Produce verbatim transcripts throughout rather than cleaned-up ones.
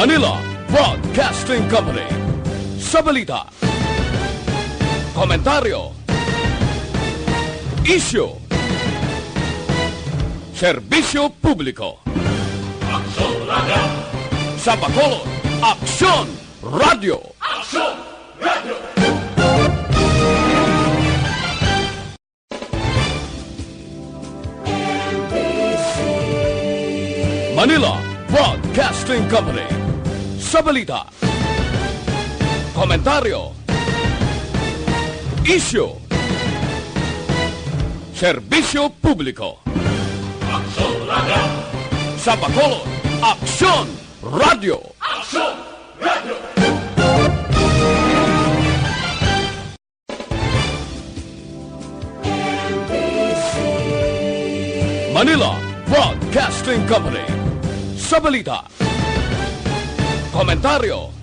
Manila Broadcasting Company. Sa balita, komentaryo, isyu, serbisyo publiko. Aksyon Radio. Sa Bacolod, Aksyon Radio. Aksyon Radio. Manila Broadcasting Company. Sa balita, komentaryo, isyu, serbisyo publiko. Aksyon Radio. Sa Bacolod, Aksyon Radio. Aksyon Radio. Manila Broadcasting Company. Sa balita, komentaryo,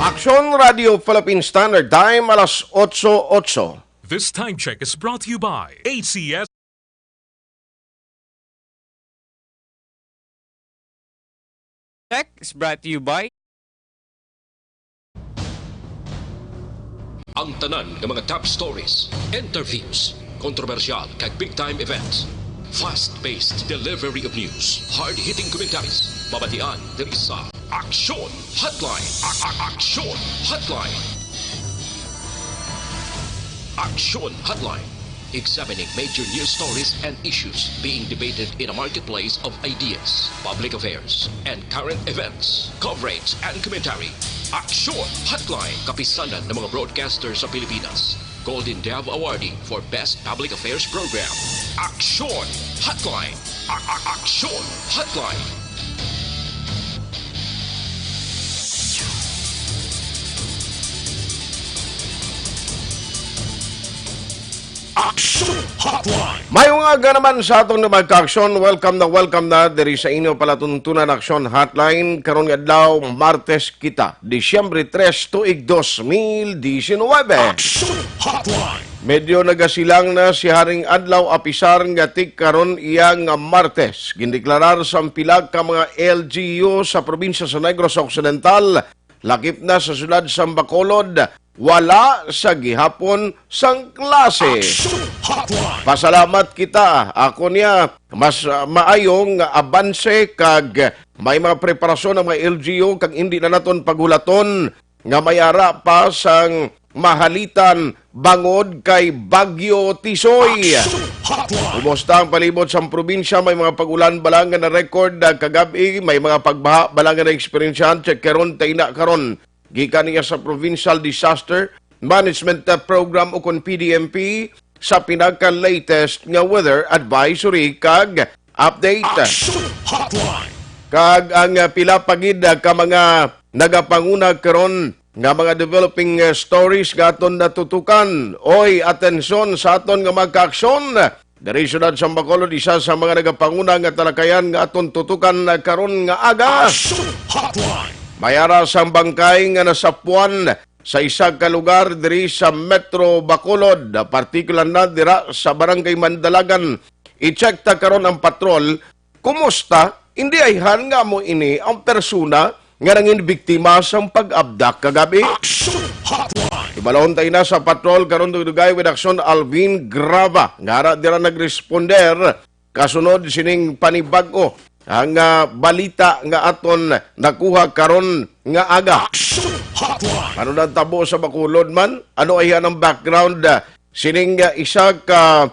Aksyon Radio Philippine Standard Time, alas otso otso. This time check is brought to you by A C S. Check is brought to you by Ang tanan nga mga top stories, interviews, kontrobersyal kag big time events. Fast-paced delivery of news, hard-hitting commentaries, mabatian diri sa Aksyon Hotline. A- a- Aksyon Hotline. Aksyon Hotline. Examining major news stories and issues being debated in a marketplace of ideas, public affairs, and current events. Coverage and commentary. Aksyon Hotline. Kapisanan ng mga broadcaster sa Pilipinas. Golden Dove Awardee for Best Public Affairs Program. Aksyon Hotline. A- a- Aksyon Hotline. Aksyon Hotline. Maayong aga naman sa aton nga mga ka-aksyon. Welcome na, welcome na diri sa inyo palatuntunan Aksyon Hotline. Karon nga adlaw, Martes kita, Disyembre tres, tuig dos mil disinwebe. Aksyon Hotline. Medyo nagasilang na si Haring Adlaw, apisar nga tig karon iya nga Martes. Gindeklarar sang pila ka mga L G U sa probinsya sa Negros Occidental, lakip na sa siyudad sang Bacolod, wala sa gihapon sang klase. Aksyon Hotline. Pasalamat kita, ako niya, mas, ah, maayong abanse kag may mga preparasyon ang mga L G U kag hindi na naton paghulaton nga may ara pa sang mahalitan bangod kay Bagyo Tisoy. Aksyon Hotline. Kumusta ang palibot sang probinsya? May mga pag-ulan bala nga na-record, ah, kagab-i? May mga pagbaha bala nga na-eksperyensyahan? Check karon, taina karon. Gikan niya sa Provincial Disaster Management, ah, Program o kon P D M P sa pinaka-latest nga weather advisory kag update. Aksyon Hotline. Kag ang, ah, pila pa gid, ah, ka mga nagapanguna karon nga mga developing, ah, stories nga aton natutukan. Oy, atensyon sa aton nga mga kaaksyon. Diri siyudad sa Bacolod, isa sa mga nagapanguna nga talakayan nga aton tutukan, ah, karon nga aga. Aksyon Hotline. May ara sang bangkay nga nasapuan sa isa ka lugar diri sa Metro Bacolod, partikular na dira sa Barangay Mandalagan. I-check ta karon ang patrol. Kumusta? Hindi ayhan nga amo ini ang persona nga nangin biktima sang pag-abdak kagabi. Action Hotline. Ibalon ta ina sa patrol karon, dugay with action Alvin Grava, nga ara dira nagresponder kasunod sining panibag-o ang, ah, balita nga aton nakuha karon nga aga. Action Hotline. Ano nang tabo sa Bacolod man? Ano ay ang background, ah, sining, ah, isa ka,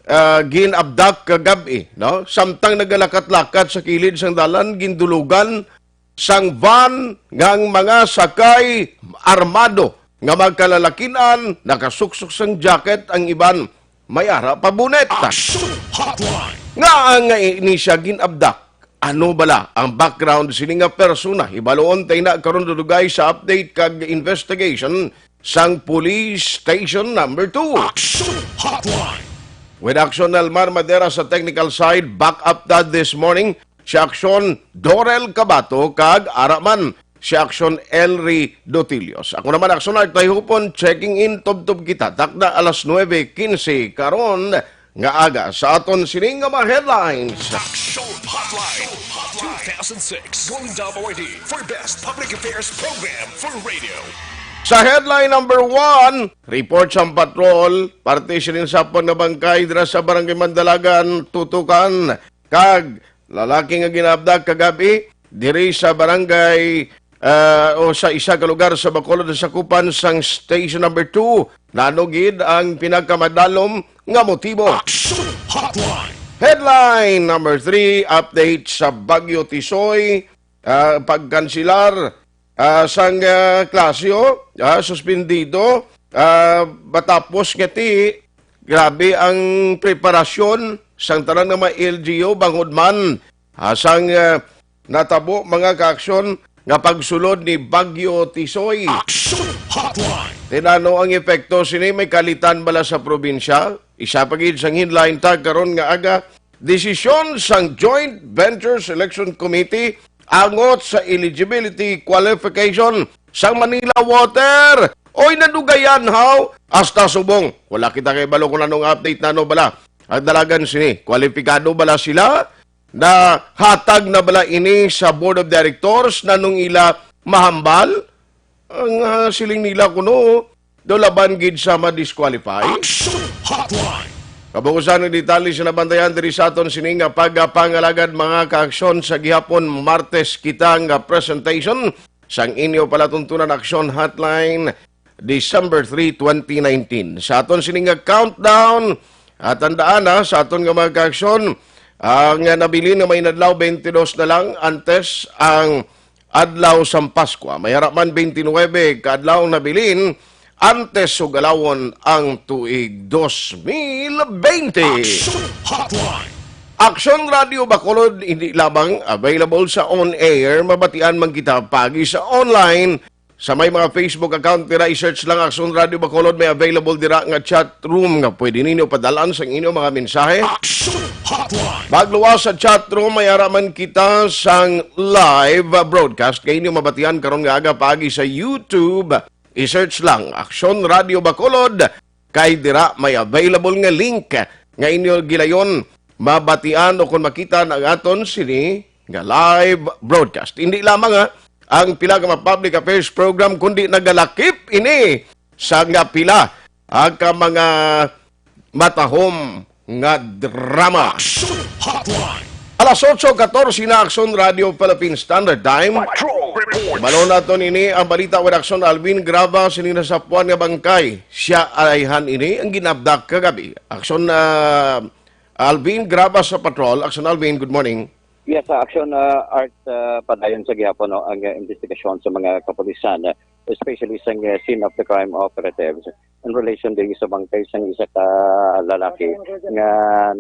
ah, gin-abdak kagab-i, no? Samtang nagalakat-lakat sa kilid sang dalan, gindulugan sang van nga ang mga sakay armado nga magkalalakin-an, nakasuksok sang jacket, ang iban may ara pa bunet. Action Hotline. Nga ang nga ini siya gin-abdak? Ano bala ang background sini nga persona? Hibaluon ta ina karon, dudugay sa update kag investigation sang Police Station Number Two. Action Hotline. With action, Elmar Madera sa technical side, back up ta this morning. Si Aksyon Dorel Cabato kag ara man si Aksyon Elry Dotilios. Ako naman, Aksyon Art Tayhupon, checking in, tubtob kita. Takna alas nuebe quince karon nga aga sa aton sining nga mga headlines. Action Hotline. six, Golden Dove Awardee for Best Public Affairs Program for Radio. Sa headline number one, report sang patrol, parte sining sapwan nga bangkay dira sa Barangay Mandalagan, Tutukan, kag lalaki nga ginaabdak kagabi diri sa barangay, ah, o sa isa ka lugar sa Bacolod, nasakupan sang Station number two. Nano gid ang pinakamadalom nga motibo? Action Hotline. Headline number three, update sa Bagyo Tisoy, ah, pagkansilar, ah, sang, ah, klase, ah, suspendido, ah, matapos nga ti, grabe ang preparasyon sang tanan nga mga L G U bangod man, ah, sang, ah, natabo, mga kaaksyon, nga pagsulod ni Bagyo Tisoy. Action Hotline. Tinano ang epekto sini, may kalitan bala sa probinsya? Isa pa gid sang headline ta karon nga aga, desisyon sang Joint Venture Selection Committee angot sa eligibility qualification sang Manila Water. Oy, nadugayan, haw, hasta subong. Wala kita kay balo kung anong update nano bala ang dalagan sini. Kwalipikado bala sila? Nahatag na bala ini sa Board of Directors? Nanong ila mahambal? Ang, ah, siling nila kuno, daw laban gid sa ma-disqualify. Action Hotline. Kabukusan ng detalye sa nabantayan diri sa aton sini nga pagpangalagad, mga kaaksyon, sa gihapon Martes kita nga presentation sang inyo palatuntunan Action Hotline, December three, twenty nineteen. Sa aton sini nga countdown, at tandaan, ha, sa aton nga mga kaaksyon, ang nabilin nga may adlaw, twenty-two na lang antes ang adlaw sang Paskwa. May ara man twenty-nine ka adlaw nabilin antes sugalawon ang tuig dos mil bente. Action Hotline. Action Radio Bacolod, hindi lamang available sa on-air, mabatian man kita pagi sa online. Sa may mga Facebook account nira, i-search lang Action Radio Bacolod, may available dira nga chat room nga pwede ninyo padalan sang inyo mga mensahe. Action Hotline. Magluwas sa chat room, may ara man kita sang live broadcast nga inyo mabatian karon nga aga paagi sa YouTube. I-search lang Action Radio Bacolod, kay dira may available nga link nga inyo gilayon mabatian o kon makita ang aton sini nga live broadcast. Hindi lamang, ha, ang pila ka mga public affairs program, kundi nagalakip ini sa nga pila, ha, ka mga matahom nga drama. Action Hotline. Alas otso katorse na, Action Radio Philippine Standard Time. Patrol Report. Balon naton ini ang balita with Action Alvin Graba, sini nasapuan nga bangkay. Siya ayhan ini ang ginabdak kagabi. Action, ah, Alvin Graba sa patrol. Action Alvin, good morning. Yes, sa Action, ah, Art, ah, padayon sa gihapon, no, ang, ah, investigasyon sa mga kapulisan, ah, especially sa, ah, scene of the crime operatives in relation diri sa bangkay sang isa ka lalaki nga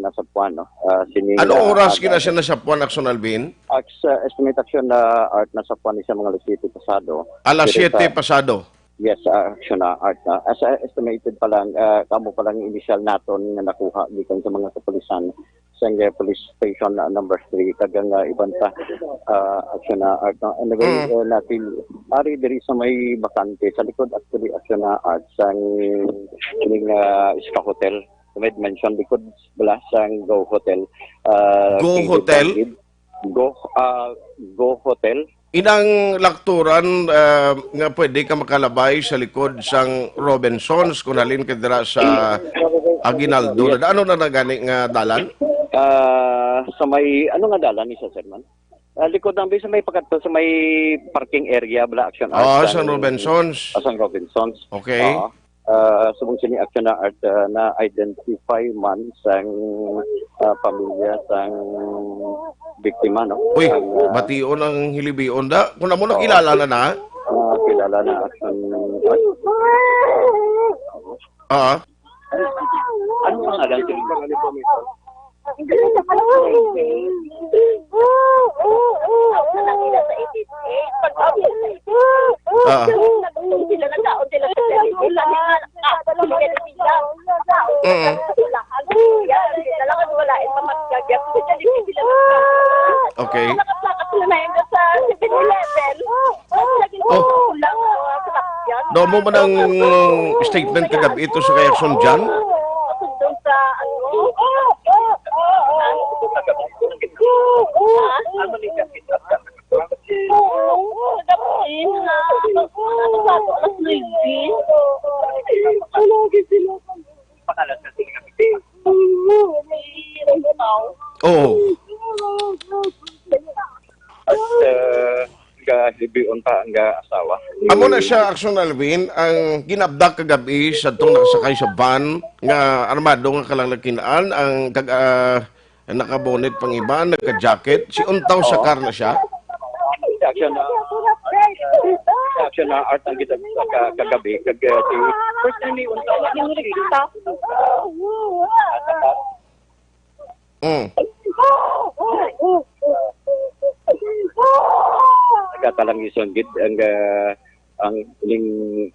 nasapuan, no? Ah, sini Ano nga oras aga gina siya nasapuan, Action Alvin? As, ah, estimate, Action, ah, Art, nasapuan ni sa mga alas siyete pasado. Alas Diri siyete sa pasado? Yes, ah, Action, ah, Art, ah. As, ah, estimated pa lang, ah, kamo pa lang initial naton nga nakuha gikan sa mga kapulisan sa, ah, police station, ah, number three, kag ang, ah, iban pa, ah, Action, ah, Art, no? Anyway, Mm. eh, natin, ari diri sa may bakante, sa likod, actually, Action, ah, Art, sang, kining, ah, Spa Hotel. May mention likod bala sang Go Hotel. Ah, Go Kingdom Hotel? David. Go, ah, Go Hotel. Inang lakturan, ah, nga pwede ka makalabay sa likod sang Robinsons kung halin ka dira sa Aguinaldo. Yes. Ano na na gani nga dalan? Ah, sa may, ano nga dalan ni sa, sir, man? Ah, likod ng, sa may pagkadto, sa may parking area, bala, Action Art, Oo, sang sang Robinsons. Ah, sang Robinsons. Okay. Oo. Ah, subong sini, Action, ah, Art, ah, na-identify man sang, ah, pamilya sang biktima, no? Uy, Ang, ah, bation ang hilibion da. Kung amo Oo. nakilala na na. Ah, kilala na, Action Art. Ah. Ano ang alam ko? Ah. Mm. Okay. Oh. No, mo man ang statement kagab ito sa kay Action Jan? Oo. At, uh, gahibion pa ang asawa. Amo na siya, Action Alvin, ang ginabdak kagabi sa tong nakasakay sa van nga armado nga kalalakinan, ang kag-, ah, naka-bonnet pang iba, nagka-jacket. Si untaw sa Oo. car na siya. Sa action na, sa action na art ang kita sa ka-, kagabi, kag, uh, si first time ni untaw. Mm. Nagkatalang isunggid ang, ah, ang ining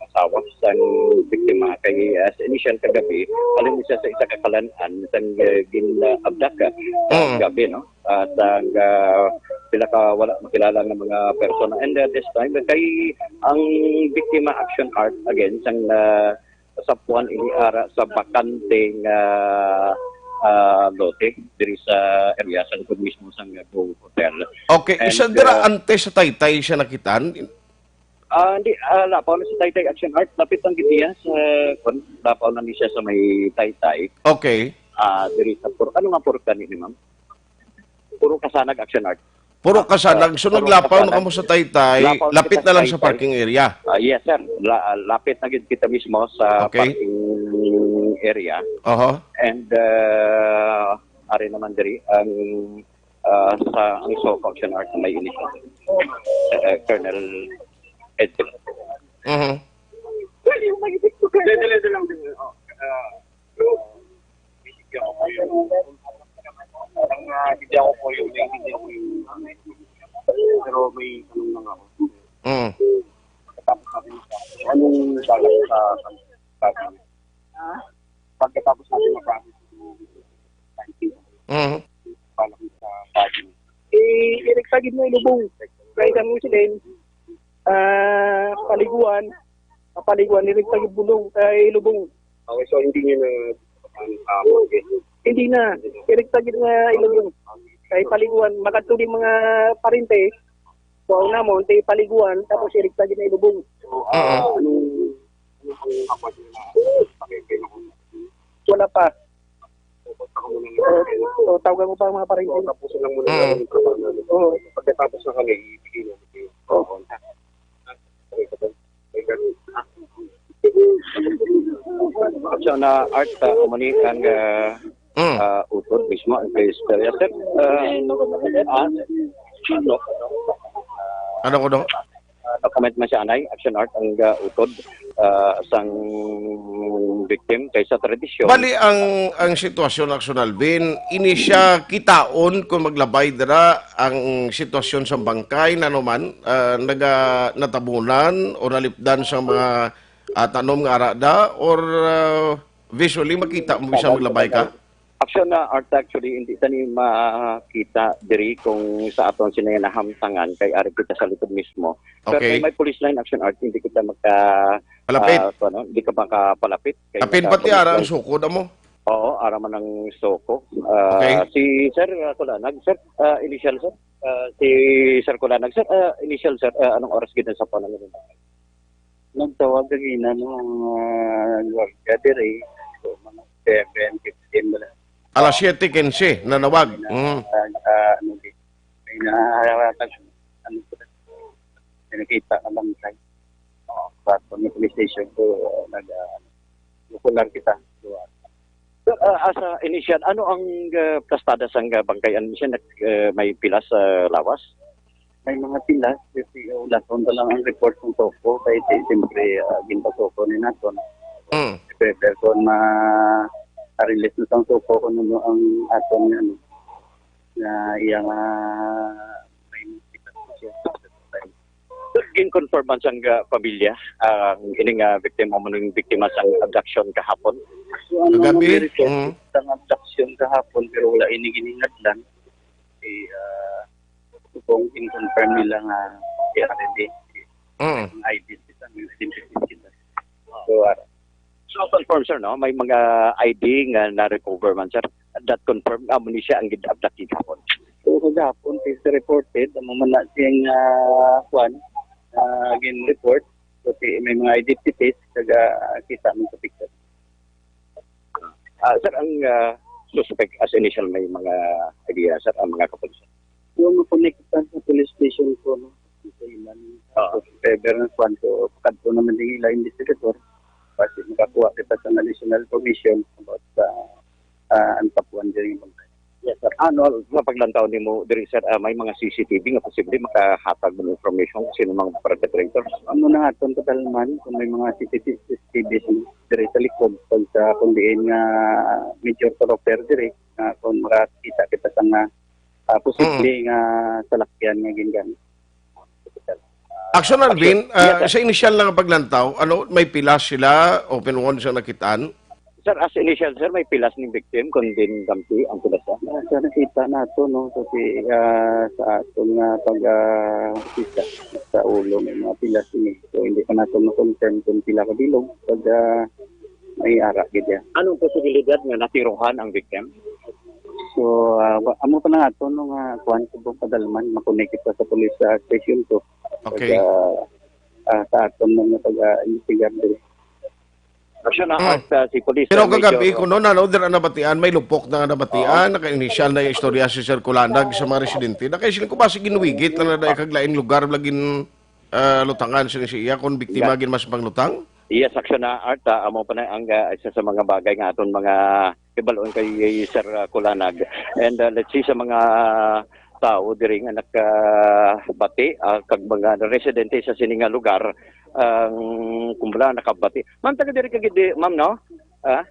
asawa sang biktima kay, ah, sa initial kagabi, halin siya sa isa ka kalan-an sang, ah, gin-, ah, abdak, ah, Mm. gabi, no? At ang, ah, pila ka wala makilala nga mga persona. And, ah, this time, kay ang biktima action art again sang, ah, sa puan ini ara sa bakante nga, ah, lote diri sa area sa likod mismo sang Go Hotel. Okay, And, isa dira uh, antes sa Taytay siya nakitan? Ah, hindi, ah, lapaw na sa Taytay Action Art. Lapit lang gid niya sa, kun, lapaw na ni siya sa may Taytay. Okay. Ah, diri sa Pur-, ano nga purok gani ni ma'am? Puro Kasanag Action Art. Puro Ah, Kasanag. ah, So, puro naglapaw na Kasanag. kamo sa Taytay, Lapaw na lapit kita na lang sa sa Taytay. parking area. Ah, yes, sir. La-, ah, lapit na gid kita mismo sa Okay. parking area. Oho. And, uh, ari naman diri ang, uh, sa ang SOCO Action Art na may initial. Uh, Colonel Edwin. Mhm. Dito, dito lang din. Oh, uh, Ang, ah, hindi ako po yun, hindi ako yun. Pero may tanong lang ako. Mm. Pagkatapos natin, anong balak sa, sa, sa, pagkatapos natin mag-promise, Mm. balak sa, sa, Eh, irik sa gid mo ilubong. Kay kami sila, ah, paliguan, paliguan, irik sa gid bulong, ay ilubong. Okay, so hindi niyo na, ah, mortgage? Hindi na. Direkta gid nga ilubong. Kay paliguan, makadto di mga parente, kuhaon namon, kay paliguan, tapos direkta gid na ilubong. So, ah, Oo. anong, anong pang-, wala pa. So, tawagan mo pa ang mga parente. So, tapusin lang muna Mm. namin yung trabaho namin. Oo. Pagkatapos na kami, ibigay namin kayo. Oo. Okay, kapag Action na art, ah, amo ni ang, ah, Mm. ah, utod mismo ang kay istorya, sir. Ah, ah, no. Ano ko, no? Ah, document man siya, anay, action art ang, ah, utod, ah, sang victim kay sa tradisyon. Bali, ang, ang sitwasyon, Action Alvin, ini siya kitaon kung maglabay dira ang sitwasyon sa bangkay, nanuman, ah, naga-, natabunan o nalipdan sa mga ah, tanom nga ara da, or, ah, visually makita mo bisan maglabay ka? Action na art, actually, hindi ta ni makita diri kung sa aton sini nahamtangan kay ari kita sa likod mismo. Pero Okay. kay may police line, action art, hindi kita maka, Palapit. ah, kuwan, hindi ka makapalapit. Kay Apin naka pati police ara ang line. SOCO da mo? Oo, ara man ang SOCO. Ah, Okay. si Sir, ah, Kulanag, Sir, ah, initial, Sir. Ah, si Sir Kulanag, Sir, ah, initial, Sir, ah, anong oras gid ang sa panahon? Nagtawag kagina, no, ang, ah, gwardiya diri. So, mga seven fifteen bala. Alas siyete quince, nanawag. Na, Mhm. ah, ah, ano, di, may naharatag, ano, ko na, may nakita ka lang, kay, oh, sa police station ko, ah, nag, ah, popular kita. So, ah, Sir, ah, as a initial, ano ang, ah, plastada sang, ah, bangkay? Ano siya, nag, ah, may pilas sa lawas? May mga pilas, kasi ulaton pa lang ang report ng SOCO, kay si-, siyempre, ah, ginpasoko ni naton. Mm. Prepare kon ma-, ma-release na sang SOCO kung ano ang aton, ano, na iyang, ah, may pilas siya. Sir, gin-confirm man sang, ah, pamilya ang ining, ah, biktima, amo ning biktima sang abduction kahapon? So, ano, Kagabi? May report Mm. sang abduction kahapon, pero wala ini giningadlan. Si, ah, kung in-confirm nila nga si R D, Mm. ang I D kita, may identity kita. So, ah, So, confirm, sir, no? May mga I D nga na-recover man, sir. That confirm, amo ni siya ang gid-abduct gihapon. So, kagahapon, is reported, amo man na siyang, ah, kwan, ah, gin-report. So, ti-, may mga identities, taga kita man sa picture. Ah, sir, ang, ah, suspect as initial may mga idea, sir, ang mga kapulisan? Yung makonekta sa police station ko, no? Sa ilan, Oo. Sa Trevor ng Kwanto, kadto naman din ila investigador. Basi makakuha kita sa additional information about sa, ah, ang tapuan diri nga bangkay. Yes, sir. Ano, sa paglantaw nimo diri, sir, ah, may mga C C T V nga posible makahatag ng information kung sino mga perpetrators? Amo na aton kadalman kung may mga C C T V diri sa likod, pag sa kung diin nga major thoroughfare diri, nga kung makakita kita sa nga, ah, posible Mm. nga salakyan nga gingamit. Action, Alvin, Action. Yes, ah, sir. Sa initial na nga paglantaw, ano, may pila sila, open wounds ang nakitaan? Sir, as initial, sir, may pilas ning victim, kun din dampi ang pilas, sir. Ah, sa nakita nato, no, so si, ah, sa aton nga pag, ah, kita sa ulo, may mga pilas ini. So, hindi pa nato ma-confirm kung pila ka bilog. Pag, ah, may ara gid yan. Anong posibilidad nga natiruhan ang victim? So, ah, wa-, amo pa na ato, no, nga kuwan sa buong kadalman, makonect kita sa police, ah, station two. Okay. Pag, ah, ah, sa aton mga pag, ah, investigar diri. Action na Mm. at, ah, si Police Pero Major kagabi, kuno na, no, dira nabatian, may lupok na nga nabatian, Oo. Naka-initial na yung istorya si Sir Kulanag sa mga residente. Nakaisin ko ba, sige, nuwigit na na dahil kag laing lugar, laging, ah, lutangan siya ni siya, kung biktima Ga- gin mas panglutang? Yes, action na, Art, ah, amo pa na ang, ah, isa sa mga bagay nga aton mga ibalon kay Sir, ah, Kulanag. And, ah, let's see sa mga tao diri nga nakabati, ah, kag mga residente sa sini nga lugar, ang kumbala nakabati. Ma'am, taga diri ka gid, ma'am, no? Ah?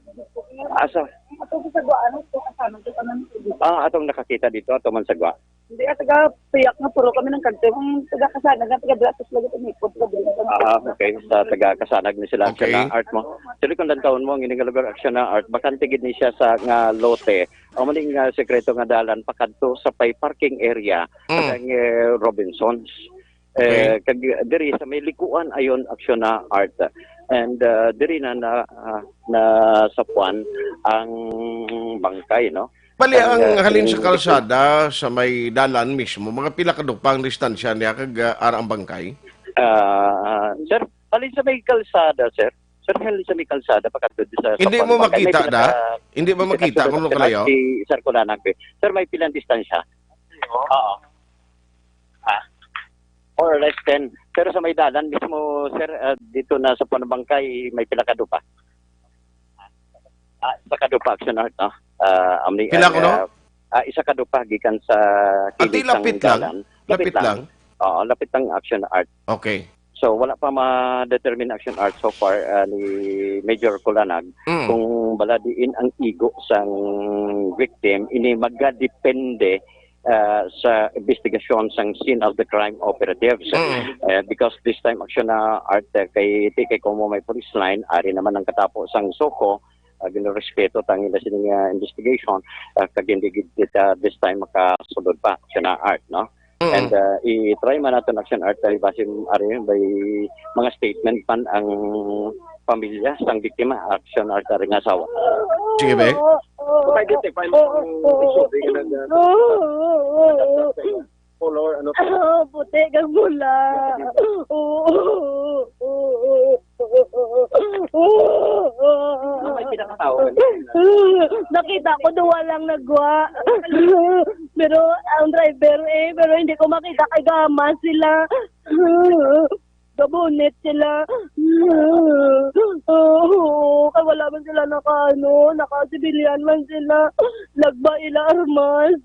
Asa? Ato sa Guaan, ato kasanag, ato man sa Guaan. Ah, atong nakakita dito, ato man sa Guaan. Hindi, ah, taga Piak nga puro kami ng kante. Ang taga Kasanag, ang taga Dratos, lagi tumipod, taga Dratos. Ah, okay. Sa taga Kasanag ni sila, Okay. Action na Art mo. Actually, kung lantawon mo, ang ini nga lugar, Action na Art, bakante gid ni siya sa nga lote. Ang maling, ah, sekreto nga dalan, pakadto sa pay parking area, Mm. sa, eh, Robinsons. Eh, Okay. kag diri sa may likuan ayon, Action na Art. And, ah, diri na, na, ah, nasapuan ang bangkay, no? Bali, Ang, ang ah, halin sa kung kalsada, sa may dalan mismo, mga pila ka dupa ang distansya niya kag, ah, ara ang bangkay? Ah, sir, halin sa may kalsada, sir. Sir, halin sa may kalsada, pakadto sa Hindi sapuan mo ng bangkay. May makita pila na? ka Hindi ba makita distansya kung doon, kalayo? Si Sir Kulanag, eh. Sir, may pilang distansya? Oo. Ah. More or less ten. Pero sa may dalan mismo, sir, ah, dito na sa Panabangkay, may pila ka dupa? Ah, isa ka dupa, Action Art, no? Ah, amni, Pila ang, ko, no? ah, ah, isa ka dupa gikan sa Ati, kilid sang lapit lang. dalan. Lapit Lapit lang. lang. Oo, lapit lang, Action Art. Okay. So, wala pa ma-determine, Action Art, so far, ah, ni Major Kulanag Mm. kung bala diin ang igo sang victim. Ini magadepende, ah, sa investigasyon sang scene of the crime operatives. Mm. Eh, because this time, Action na Art, eh, kay, ti-, kay Como may police line, ari naman ang katapo sang SOCO, ah, ginarespeto ta ang ila sining, ah, investigation, ah, kag hindi gid kita this time makasulod pa, Action na Art, no? Mm. And, ah, i-try man naton, Action Art, ay base, ari, by mga statement man ang pamilya sang biktima, Action Art, ari nga asawa. Sige, be. Kay dito, pa, ang issue, di ka nag-, color, ano? Ah, puti kag pula. Oo. Ano may pinakatawo? Nakita ko duwa lang nagwa. Pero ang driver, eh, pero hindi ko makita kay gamas sila. Gabunit sila. Oo, kay wala man sila naka, ano, naka-civilian man sila. Lagba ila armas.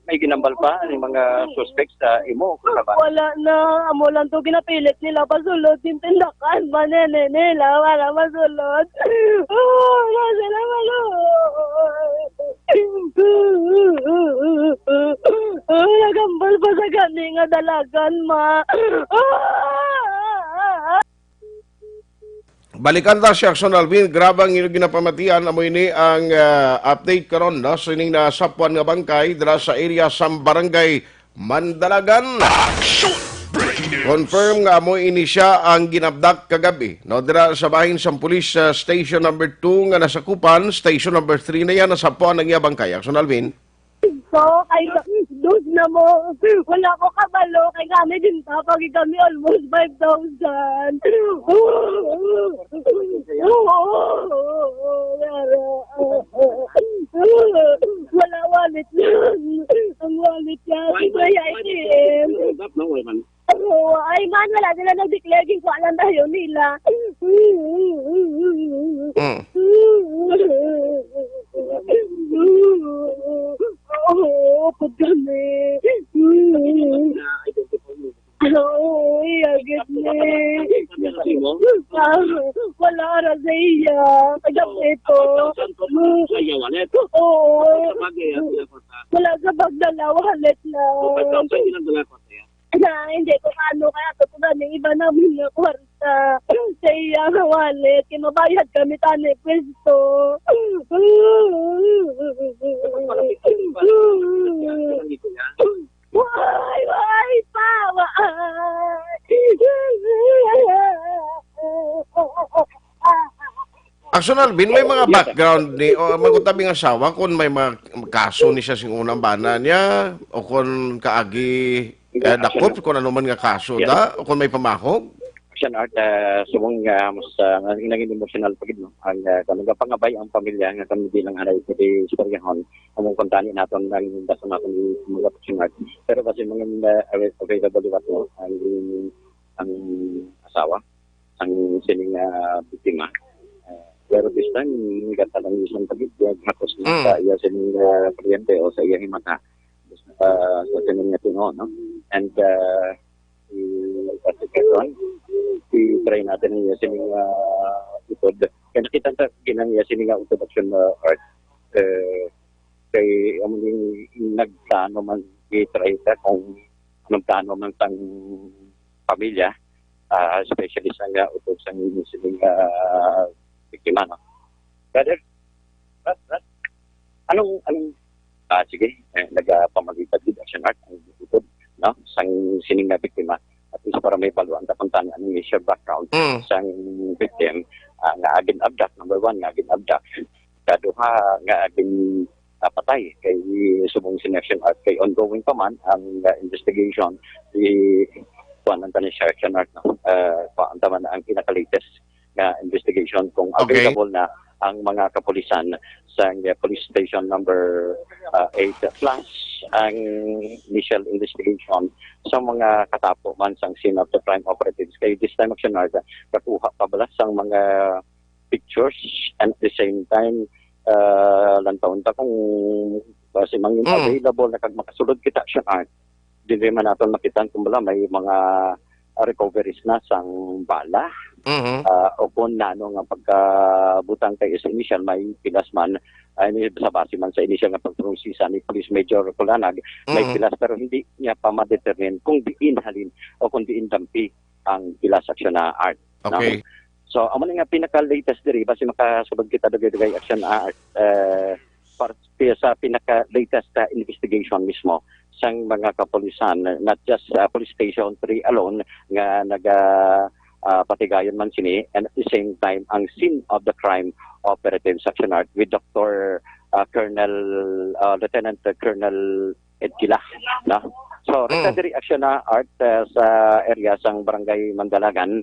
May ginambal pa ang mga suspects sa imo, kung sa ba? Wala na. Amo lang to ginapilit nila pasulod yung tindakan. Manene nila, wala masulod. Oh, wala sila masulod. Oh, nagambal pa sa gani nga dalagan, ma. Balikan ta si Action Alvin. Grabe ang inyong ginapamatian. Amo ini ang, ah, update karon, no? So, ining nasapuan nga bangkay dira sa area sa Barangay Mandalagan. Confirm nga amo ini siya ang ginabdak kagabi, no? Dira sa bahin sa Police, ah, Station number two nga nasakupan, Station number three na yan, nasapuan ang iya bangkay. Action Alvin. So, kay dos na mo. Wala ko kabalo kay kami din pa pag kami almost five thousand. Wala wallet yan. Ang wallet yan. Why, why, may why did A T M. You give up, no? Why man? Oo, ay man, wala sila nag-declare, ginkuha lang tayo nila. Mm. Oo, pag kami. Oo, iyagit ni. Ah, wala ra sa iya. Kaya ito. Oo. Wala sa pagdala, wallet lang. Na, hindi ko ano, kaya ako po gani iba namin nga kwarta sa iya nga wallet. Kaya mabayad kami tani pwesto. Why, why pa, why? Action Alvin, may mga Yes, sir. background ni, o, magutabi nga asawa kung may mga kaso ni siya sing unang bana niya o kung kaagi, Yes, eh, action dakop, kung ano man nga kaso Yes. da, o kung may pamahog. Action Art, ah, subong nga mas, ah, naging emotional pa gid, no? Ang, ah, kung nagapangabay ang pamilya nga kami bilang halay ko di istoryahon, among kuntani naton ang basta naton ni mga Action Art. Pero kasi mga, ah, avail-, available liwat, no? Ang, ang asawa, ang sining, ah, biktima. Ah, pero this time, nagkatalang isang pagigyan, hapos na Mm. sa iya sining, ah, kuryente o sa iya himata. Ah, sa sining nga tingog, no? And, ah, i-, kasi karon, i-try natin ang iya sining, ah, utod. Kaya nakita sa kinang iya sining, ah, utod Action, ah, Art. Eh, kay, amo ning nagplano man, i-try ta kung anong plano man sang pamilya, ah, especially sa nga utod sang sining, ah, biktima, no? Brother, Brad, Brad, anong, anong, ah, sige, eh, nagapamagitag gid Action Art ang utod, no? Sang sining nga biktima, at least para may baluan ta kung tani anong initial background Mm. sang victim, ah, nga gin-abduct, number one, nga gin-abduct. Kaduha, nga gin-, ah, patay kay subong si Action Art kay ongoing pa man ang, ah, investigation. Si kuan ang tanan si Action Art, no? Ah, kuan ta man ang pinaka-latest nga investigation kung Okay. available na ang mga kapulisan sa, uh, police station number, uh, eight plus ang initial investigation sa mga katapo man sang scene of the crime operatives. Kay this time, Action Art, kakuha pa bala sang mga pictures and at the same time, uh, lantawon ta kung basi man yung Mm. available na kag makasulod kita, Action Art. Dili man naton makita kung bala may mga, ah, recoveries na sang bala, Mhm. ah, o kung nano nga pagkabutang kay sa initial may pilas man, ay, ni, sa base man sa initial nga pagprosesa ni Police Major Kulanag, may Mhm. pilas, pero hindi niya pa ma-determine kung diin halin o kung diin dampi ang pilas, Action Art, no? Okay. So, amo na nga pinaka-latest diri, basi makasabag kita dugay-dugay, Action Art, eh, par-, sa pinaka-latest, ah, investigation mismo sang mga kapulisan, not just, ah, Police Station three alone nga naga, ah, patigayon man sini, and at the same time, ang scene of the crime operatives, Action Art, with Doctor, ah, Colonel, ah, Lieutenant Colonel Edkila, no? So, Mm. Rita, diri, Action Art, ah, sa area sang Barangay Mandalagan,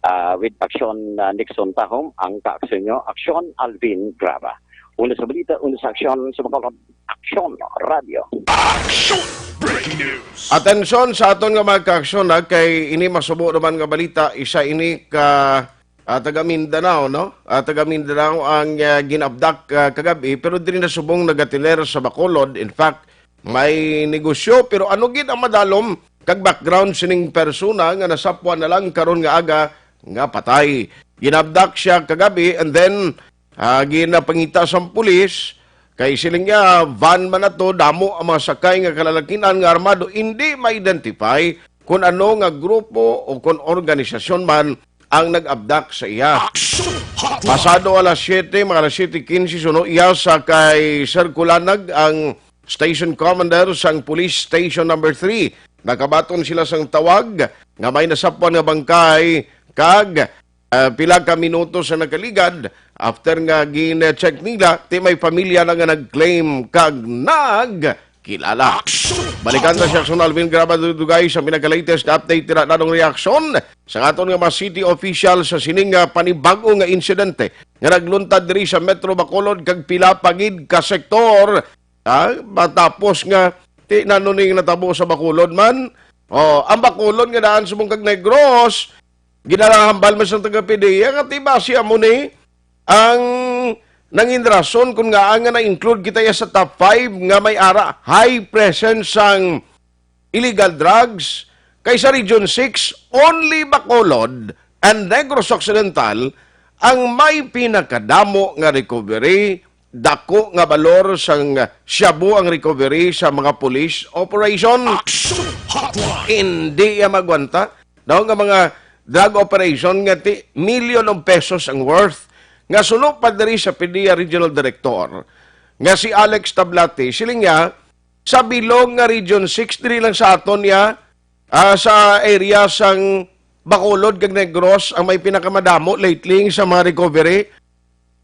ah, with Action, ah, Nixon Tahom, ang kaaksyon nyo, Action Alvin Graba. Una sa balita, una sa aksyon, sa mga Action Radio. Action! Breaking news! Atensyon sa aton nga mga kaaksyon, ha, kay ini masubo naman nga balita, isa ini ka, ah, taga Mindanao, no? Ah, taga Mindanao ang, ah, ginabdak, ah, kagabi, pero diri na subong nagatiler sa Bacolod. In fact, may negosyo, pero ano gid ang madalom kag background sining persona nga nasapwan na lang karon nga aga nga patay? Ginabdak siya kagabi and then, ah, ginapangita sang pulis, kay siling niya, van man ato, damo ang mga sakay nga kalalakinan nga armado, hindi ma-identify kung ano nga grupo o kung organisasyon man ang nag-abdak sa iya. Action Hotline. Pasado alas siyete, mga alas siyete quince, suno iya sa kay Sir Kulanag, ang station commander sang Police Station Number Three. Nakabaton sila sang tawag nga may nasapwan nga bangkay kag Ah, pila ka minuto sa nakaligad, after nga gin-check nila, ti may pamilya na nga nag-claim kag nagkilala. Balikan ta si Action Alvin Grabadugay sa pinaka-latest nga update, tira nanong reaksyon sa aton nga mga city official sa sining nga panibag-o nga insidente nga nagluntad diri sa Metro Bacolod kag pila pa gid ka sektor, ah, matapos nga ti nano ning natabo sa Bacolod man. Oh, ang Bacolod nga daan subong kag Negros, ginahambal man sa taga-P D E, ang ati ba siya mo ni ang nangin rason kung nga nga na-include kita ya sa top five nga may ara high presence sang illegal drugs, kay sa Region six, only Bacolod and Negros Occidental ang may pinakadamo nga recovery, dako nga balor sang shabu ang recovery sa mga police operation. Action Hotline! Hindi ya magwanta daw nga mga drug operation nga ti million of pesos ang worth, nga suno pa diri sa P D E A Regional Director nga si Alex Tablati. Siling niya, sa bilog nga Region six, diri lang sa aton ya, ah, sa area sang Bacolod kag Negros ang may pinakamadamo lately sa mga recovery.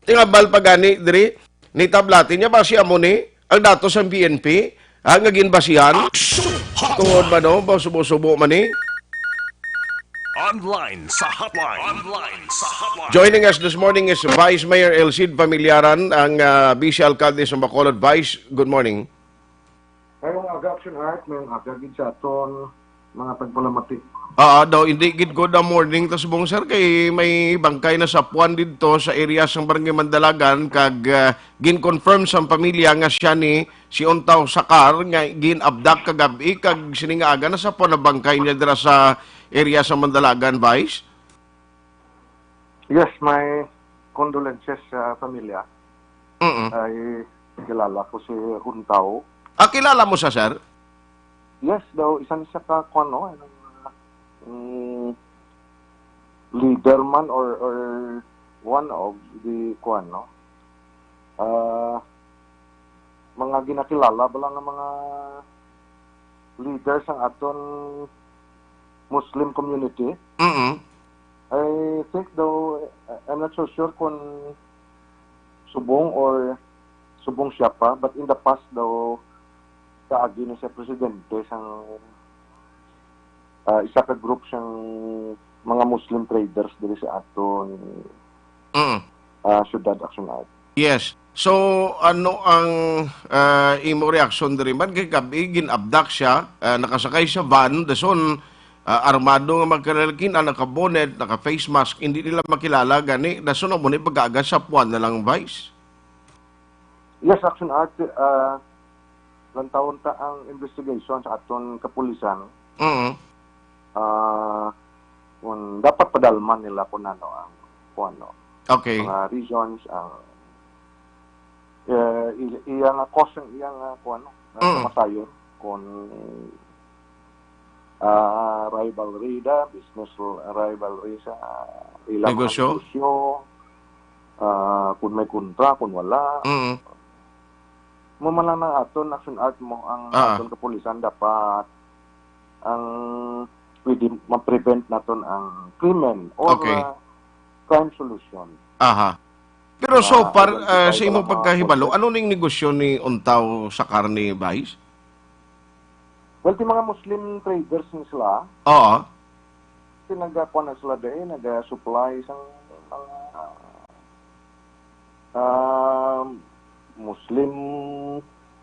Tingabal pa gani diri ni Tablati niya, basi amo ni ang datos sang P N P, ah, nga ginbasihan. Action Hotline! Tungod ba, no? Ba, subo-subo man ni? Online sa hotline. Online sa hotline. Joining us this morning is Vice Mayor Elcid Familiaran, ang, ah, Vice Alcalde sa Bacolod. Vice, good morning. Mayong aga, Action Art, mayong aga gid sa aton mga tagpalamati. Ah, daw, hindi gid good ang morning ta subong, sir, kay may bangkay na sa puwan didto sa area sang Barangay Mandalagan, kag, ah, gin-confirm sang pamilya nga siya ni si Untaw Sakar nga gin-abduct kagab-i, kag sini nga aga na sa puwan na bangkay niya dira sa area sa Mandalagan, Vice. Yes, my condolences sa pamilya. Mm. Ay, kilala ko si Untaw. Ah, kilala mo siya, sir? Yes, daw, isa ni siya ka, kuwan, no? Anong, mm, leader man or, or one of the, kuwan, no? Ah, mga ginakilala ba lang nga mga leader sang aton Muslim community? Mm. I think daw, I'm not so sure kung subong or subong siya pa, but in the past daw, kaagi na siya presidente sang, ah, isa ka group sang mga Muslim traders diri sa aton, Mm. ah, syudad, Action Art. Yes. So, ano ang, ah, imo reaksyon diri man? Kay gab-i, gin-abduct siya, ah, nakasakay sa van, dason, ah, armado nga magkalalakin, ah, naka-bonnet, naka-face mask, hindi nila makilala gani. Dason, amo ni pag-aaga sa puwan na lang, Vice. Yes, Action Art, ah, lantawon ta ang investigation sa aton kapulisan. Mm. Ah, kung dapat padalman nila kung ano ang, kung ano, Okay. mga reasons, ang, eh, i-, iya nga cause ang iya nga, kung ano, nga Mm. kamatayon, kung, ah, rivalry da, business rivalry sa ilang mga Negosyo? negosyo, ah, kung may kontra, kung wala. Mm. Mo man lang ang aton Action Art mo, ang Ah. aton kapulisan dapat ang pwede ma-prevent naton ang krimen or, Okay. ah, crime solution. Aha. Pero so Ah, far, identify ah, sa ka imo lang mga pagkahibalo, context. Ano ning negosyo ni Untaw Sakar ni Vice? Well, ti mga Muslim traders ni sila. Oo. Ti nagakuha na sila dahil nag-supply sa mga, ah, Muslim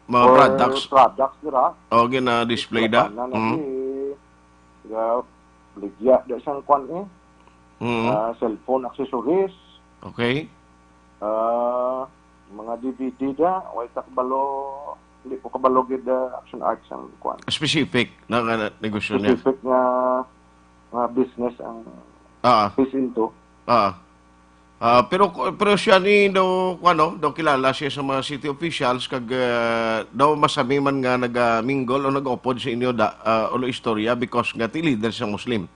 Mga or products. products dira. O, gina-display da? Islam na Mm. lagi. Ga-, ligya da sang kwan eh. Mm. Ah, cellphone accessories. Okay. Ah, mga D V D da, way ta kabalo, hindi ko kabalo gid, ah, Action Arts ang kwan. Specific na, nga negosyo niya. Specific nga, nga business ang Ah. He's into. Ah. Ah, pero, pero siya ni daw, ano, daw kilala siya sa mga city officials kag, ah, daw masami man nga naga-mingle o nag-upod sa inyo da, ah, ulo istorya because nga ti leader sa Muslim.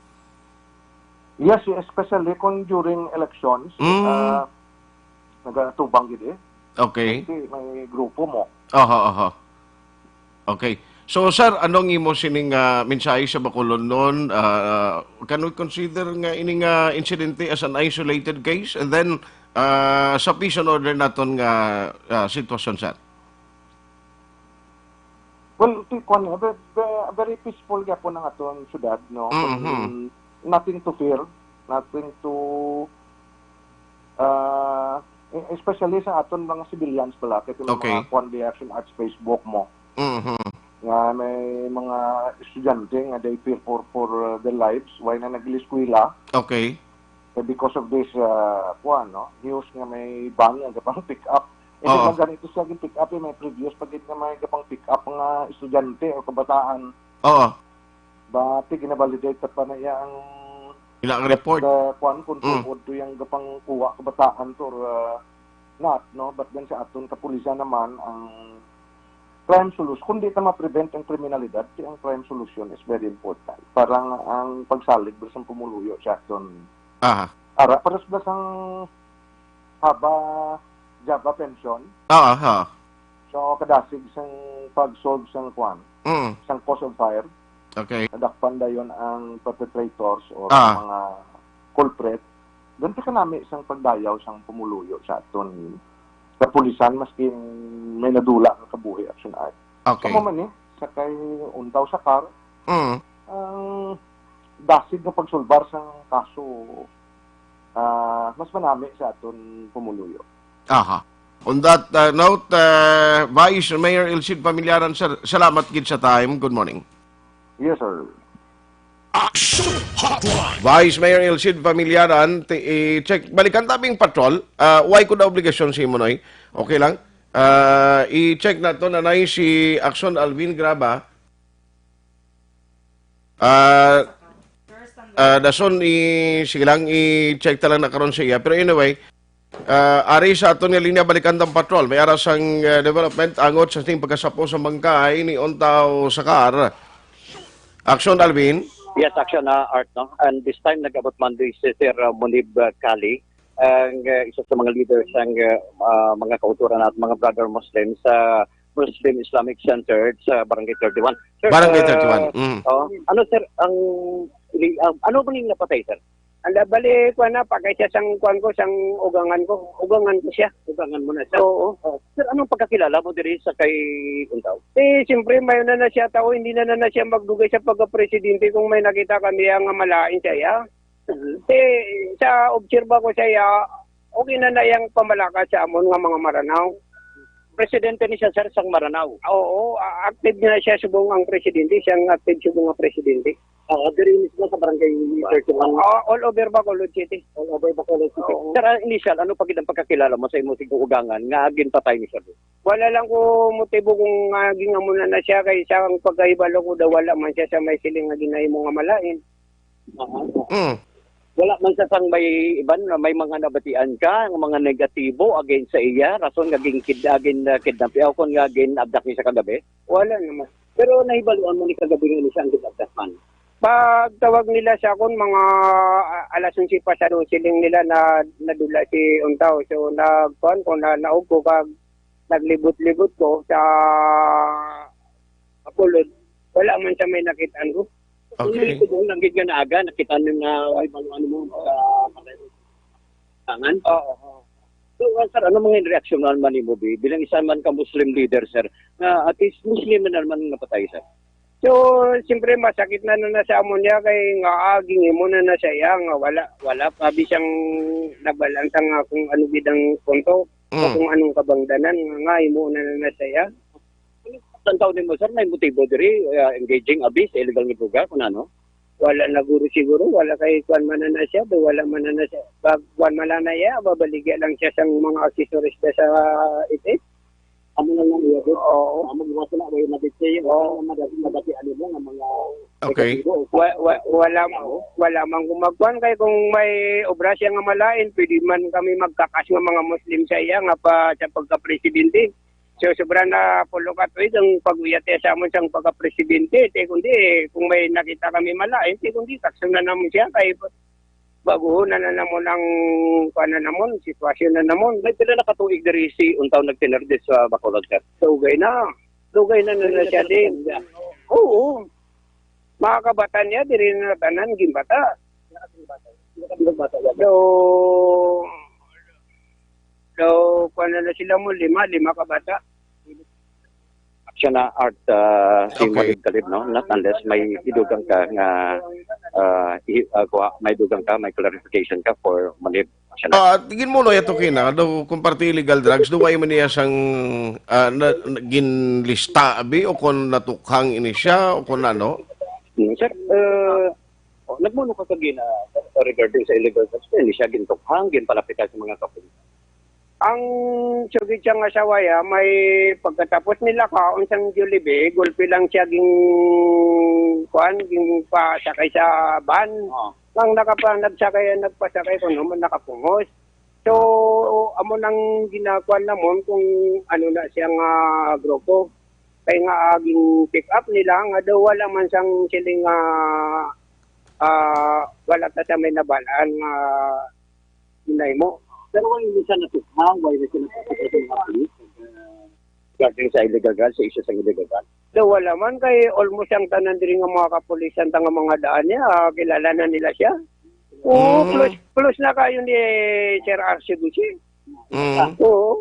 Yes, especially kung during elections, Mm. ah, nagatubang gid eh. Okay. Kasi may grupo mo. Aha, aha. Okay. So, sir, anong imo sining, ah, mensahe sa Bacolod noon? Ah, can we consider nga ining, ah, insidente as an isolated case? And then, ah, sa peace and order naton nga, ah, sitwasyon, sir? Well, ti kuan, eh, ve- ve- very peaceful gyapon ang aton syudad, no? Mhm. Nothing to fear, nothing to uh, especially sa aton mga civilians pala, kay Okay. Mga kuan, reaction at Facebook mo Mhm. nga may mga estudyante nga they fear for for uh, their lives, why na nag-eskwela. Okay. Eh, because of this uh, kuan, no, news nga may van nga gapang pick up. Hindi Oo. Lang ganito siya gin pick up, eh, may previous pa gid nga may gapang pick up nga estudyante o kabataan. Oo. Ba, ti ginavalidate pa na iya ang Ila ang report. The kuan kung Mm. tuod to yung gapang kuha kabataan to or uh, not, no? But then sa aton kapulisan naman ang crime solution, kung di ta ma-prevent ang kriminalidad, ti ang crime solution is very important para nga ang pagsalig sa pumuluyo sa aton Aha. ara para sa sang haba Java pension. Aha. So kadasig sang pag-solve sang kuan, Mm. sang cause of fire, Okay. nadakpan dayon ang perpetrators or Ah. mga culprit, ganti kanami sang pagdayaw sang pumuluyo sa aton kapulisan, maski may nadula nga kabuhi, Action Art. Okay. Sa man ni, sa kay untaw sa car, Mm. ang dasig nga pagsulbar sang kaso, ah, mas manami sa aton pumuluyo. Aha. On that uh, note, uh, Vice Mayor Elcid Familiaran, sir, salamat gid sa time. Good morning. Yes, sir. Action Hotline. Vice Mayor Elcid Familiaran, ti- i-check. Balikan tabing patrol. Uh, why ko na obligasyon si Monoy? Okay lang. Uh, i-check na to, nanay, si Axon Alvin Graba. Uh, uh, dason, i sige lang, i-check ta lang na karon sa iya. Pero anyway, uh, ari sa aton nga linya, balikan tang patrol. May ara sang uh, development angot sa sing pagkasapo sa bangkay ni Untaw Sakar. Action, Alvin. Yes, Action, uh, Art, no? And this time, nag-abot man di si Sir uh, Munib uh, Kali, ang uh, isa sa mga leaders ng uh, uh, mga kauturan at mga brother Muslim sa Muslim Islamic Center sa Barangay thirty-one. Sir, Barangay uh, thirty-one. Mm. Oh, ano, sir, ang, ang ano ba yung napatay, sir? Ang bali, kuan na, pakay siya sang kuan ko, sang ugangan ko. Ugangan ko siya. Ugangan mo na siya? Oo. Oh. Sir, anong pagkakilala mo diri sa kay Untaw? Eh, siyempre, may na na siya tao, hindi na na, na siya magdugay sa pagka-presidente kung may nakita kami ang malain sa iya. Eh, sa obserba ko sa iya, okay na na yang pamalakad sa amon nga mga Maranao. Presidente ni siya, sir, sang Maranao? Oo, a- active na siya subong ang presidente, siyang active subong ang presidente. Oo, diri mismo sa barangay thirty-one. Oo, all over Bacolod City. All over Bacolod City. Oo. Sir, ah, initial, ano pa gid ang pagkakilala mo sa imo sa ugangan nga ginpatay ni sir? Wala lang ko motibo kung uh, gingamo na na siya kay sa ang pagkahibalo ko daw wala man siya sa may siling nga ginahimo nga malain. Mm. Wala man sa sang may iban, may mga nabatian ka, ang mga negatibo against sa iya, rason nga gin kid agin uh, kidnap o kon nga gin abduct ni sa kagabi? Wala naman. Pero nahibaluan mo ni kagabi nga ni siya ang gin abduct man. Pagtawag nila sa akon mga ah, alas onse pa sa siling nila na nadula si Untaw. So nagkuan ko na naog ko kag naglibot-libot ko sa Bacolod. Wala man sa may nakitaan ko. Okay. Hindi ko lang gid nga naaga, nakita nyo na ay balo ano mo sa tangan. Oo. So, uh, sir, ano mga reaksyon naman nimo bi bilang isa man ka Muslim leader, sir? Na at least Muslim na naman napatay, sir. So, siyempre masakit na na, na sa amon niya kay nga ah, gingimo na na siya iya, nga wala wala pa bi siyang nabalansa nga kung ano gid ang punto o Mm. kung anong kabangdanan nga, nga imo na na, na siya. Ang taon nimo, sir, may motibo diri uh, engaging abi sa illegal nga droga kung ano? Wala na guro siguro, wala kay kuan man na siya, do wala man na siya. Pag kuan man na iya, babaligya lang siya sang mga accessories na sa itit. Amo lang lang iya, do. Oo. Amo lang sila, way maditse, oo, madati, madati ano mo nga mga Okay. Wa, wa, wala wala man gumagkuan kay kung may obra siya nga malain, pwede man kami magkakas nga mga Muslim sa iya nga pa sa pagka-presidente. So sobra na pulo ka tuig ang pag-uyat niya sa amon sang pagka-presidente. Te kundi kung may nakita kami malain, te kundi takso na namon siya kay baguhon na, na namon ang kuan na namon, sitwasyon na namon. May pila na katuig diri si Untaw nagtinerdis sa Bacolod, sir? Sa ugay na. Dugay na na siya din. Oo. Mga kabata niya, diri na tanan, ginbata. Daw, daw, kuwan na na sila mo, lima, lima kabata. Action na art, ah, si Okay. Malib Kalib, no? Not unless may idugang ka nga, ah, i-, ah, kuha, may dugang ka, may clarification ka for Malib. Action na. Ah, tingin mo, no, ito kina, daw, kung parte illegal drugs, daw, ay man niya sang, ah, na, na, ginlista, abi, o kung natukhang ini siya, o kung ano? Hmm, sir, uh, oh, nagmuno ka kagina regarding sa illegal drugs, hindi siya gintukhang, ginpalapit sa mga kapulisan. Ang sugid siya nga asawa ya, may pagkatapos nila kaon sang Jollibee, gulpi lang siya ging, kuan, ging pasakay sa van. Oo. Ang nakapa-, nagsakay, nagpasakay, kung naman nakapungos. So, amo nang ginakuan namon kung ano na siya nga grupo. Kay nga, ah, gin-pick up nila nga daw wala man sang siling nga, ah, wala ta sa may nabalaan nga ginahimo. Pero wala ni siya natukhang, wala ni siya natukhang sa mga pulis, uh, regarding sa illegal gun, sa issue sa illegal gun. Daw wala man, kay almost ang tanan diri nga mga kapulisan ta nga mga daan niya, ah, kilala na nila siya. Oo, Mm. close, close na kayo ni Sir R C Busi. Mm. Oo.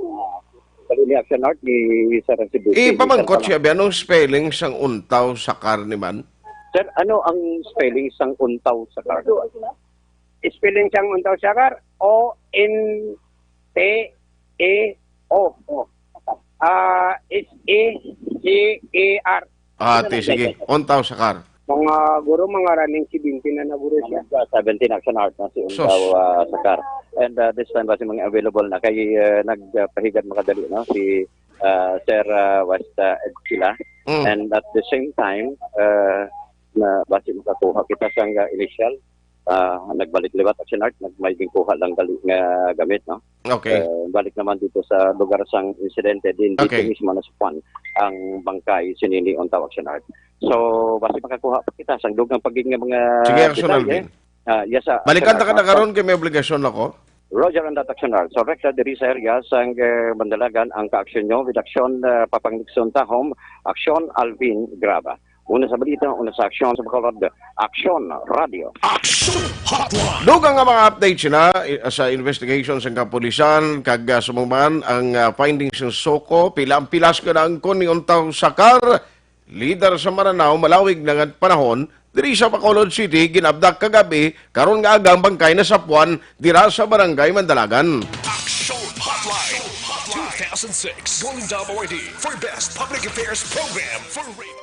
Bali ni Action Art ni Sir R C Busi, ni Sir Ipamangkot Pablo. Siya, bi, anong spelling sang Untaw Sakar ni man? Sir, ano ang spelling sang Untaw Sakar? Spelling sang Untaw Sakar, O N T E O. Ah, S E C A R. Ah, ti, sige. Untaw Sakar. Mga guro, mga running seventeen na na guro siya. Mga seventeen Action Art na si Sus. Untaw, ah, Sakar. And, ah, this time, basi mga available na kay, ah, nagpahigad makadali, no? Si, ah, Sir, ah, West, ah, Ed Sila. Mm. And at the same time, ah, na basi makakuha kita sang, ah, initial, ah, nagbalik liwat Action Art, nag-, may ginkuha lang dali nga gamit, no? Okay. Eh, balik naman dito sa lugar sang insidente, din dito Okay. mismo na sa kwan ang bangkay sinini Untaw Action Art. So, basi makakuha pa kita sang dugang pagig nga mga Sige, Action detalye. Alvin. Ah, yes, ah, Balikan Action ta ka Art. na karon kay may obligasyon ako. Roger and that Action Art. So, rekta diri sa area sang, eh, Mandalagan ang kaaksyon nyo with action, ah, papanglikson tahom, aksyon Alvin Graba. Una sa balita, una sa aksyon sa Bacolod, Aksyon Radio. Action Hotline. Dugang nga mga update sila, i-, sa investigation sa kapulisan, kag, ah, sumuman ang, ah, findings sa SOCO, pila ang pilas ka na ang kon ni Untaw Sakar, lider sa Maranao, malawig na nga panahon, diri sa Bacolod City, ginabdak kagabi, karon nga aga ang bangkay nasapuan dira sa Barangay Mandalagan. Action Hotline two thousand six Golden Dove Awardee for Best Public Affairs Program for Radio.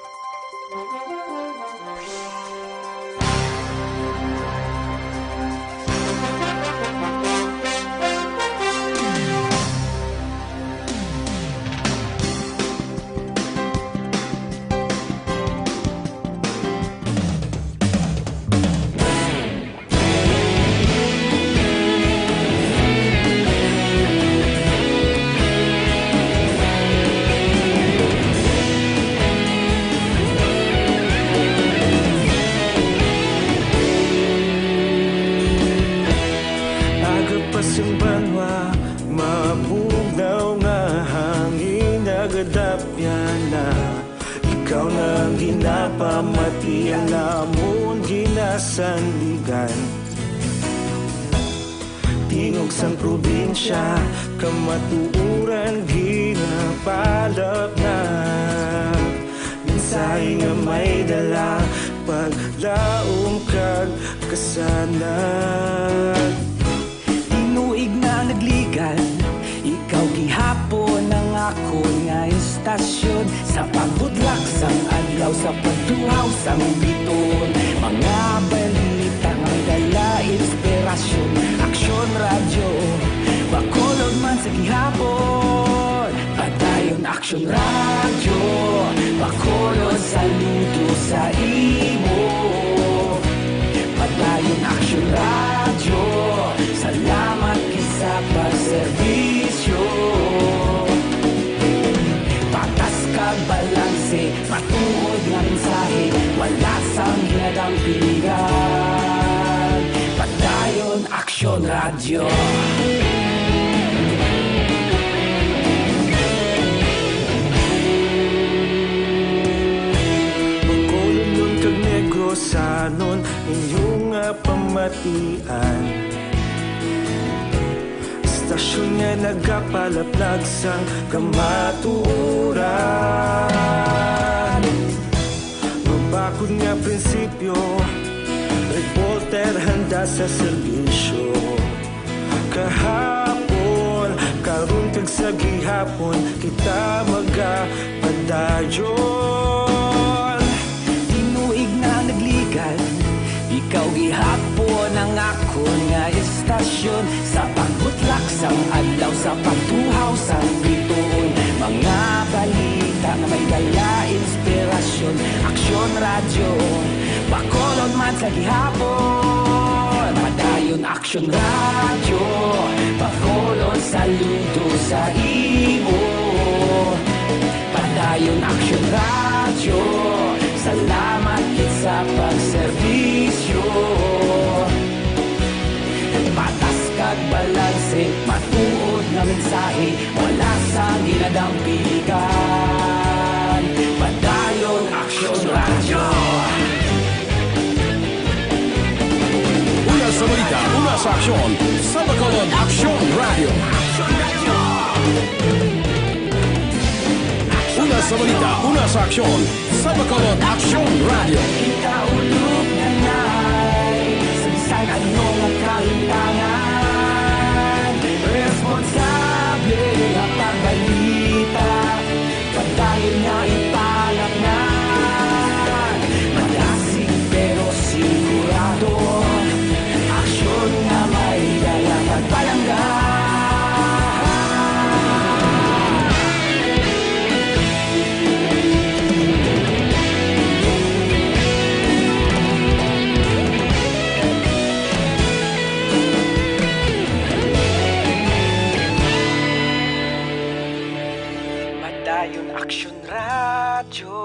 Aga pa sang banwa, mabugnaw nga hangin nagadapyan na. Ikaw na ang ginapamati, ang amon ginasandigan. Tingog sang probinsya, kamatuoran ginapalapnag. Mensahe nga may dala, paglaom kag kasanag. Tinuig na nagligan, ikaw gihapon ang akon nga istasyon. Sa pagbudlak sang adlaw, sa pagduhaw sang biton, mga balita nga dala inspirasyon. Aksyon Radyo, Bacolod man sa gihapon. Padayon Aksyon Radyo, Bacolod, saludo sa imo. Padayon Aksyon Radyo, salamat gid sa pagserbisyo. Patas kag balanse, matuod nga mensahe, wala sang ginadampingan. Padayon Aksyon Radyo. Sanon inyo nga pamatian, estasyon nga nagapalaplag sang kamatuoran. Mabakod nga prinsipyo, reporter handa sa serbisyo. Kahapon, karon, kag sa gihapon, kita magapadayon. Tinuig na nagligad, ikaw gihapon ang akon nga estasyon. Sa pagbutlak sang adlaw, sa pagtuhaw sang bituon, mga balita nga may dala inspirasyon. Aksyon Radyo, Bacolod man sa gihapon. Padayon Aksyon Radyo, Bacolod, saludo sa imo. Padayon Aksyon Radyo, salamat gid sa pagserbisyo. Patas kag balanse, matuod nga mensahe, wala sang ginadampigan. Padayon Aksyon Radyo. Una sa balita, una sa aksyon, sa Bacolod Aksyon Radyo. Una sa balita, una sa aksyon, sa Bacolod Aksyon Radyo. Kita ulog nanay sa bisan ano nga kahitangan. Responsable nga pagbalita, padayon nga ipalapnan. Malasig pero sigurado, aksyon nga may dala pagpalangga. Padayon Aksyon Radyo,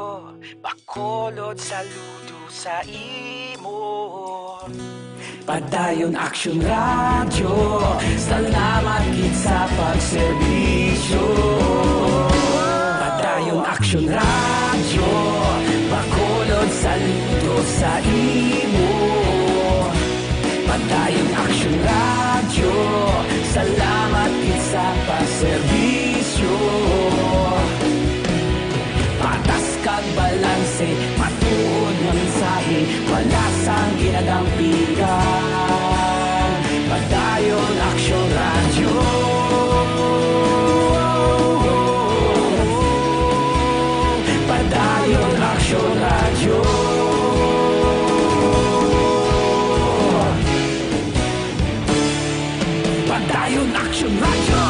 Bacolod, saludo sa imo. Padayon Aksyon Radyo, salamat gid sa pagserbisyo. Padayon Aksyon Radyo, Bacolod, saludo sa imo. Padayon Aksyon Radyo, salamat gid sa pagserbisyo. Patas kag balanse, matuod nga mensahe, wala sang ginadampigan. Padayon Aksyon Radyo. Padayon Aksyon Radyo. Padayon Aksyon Radyo.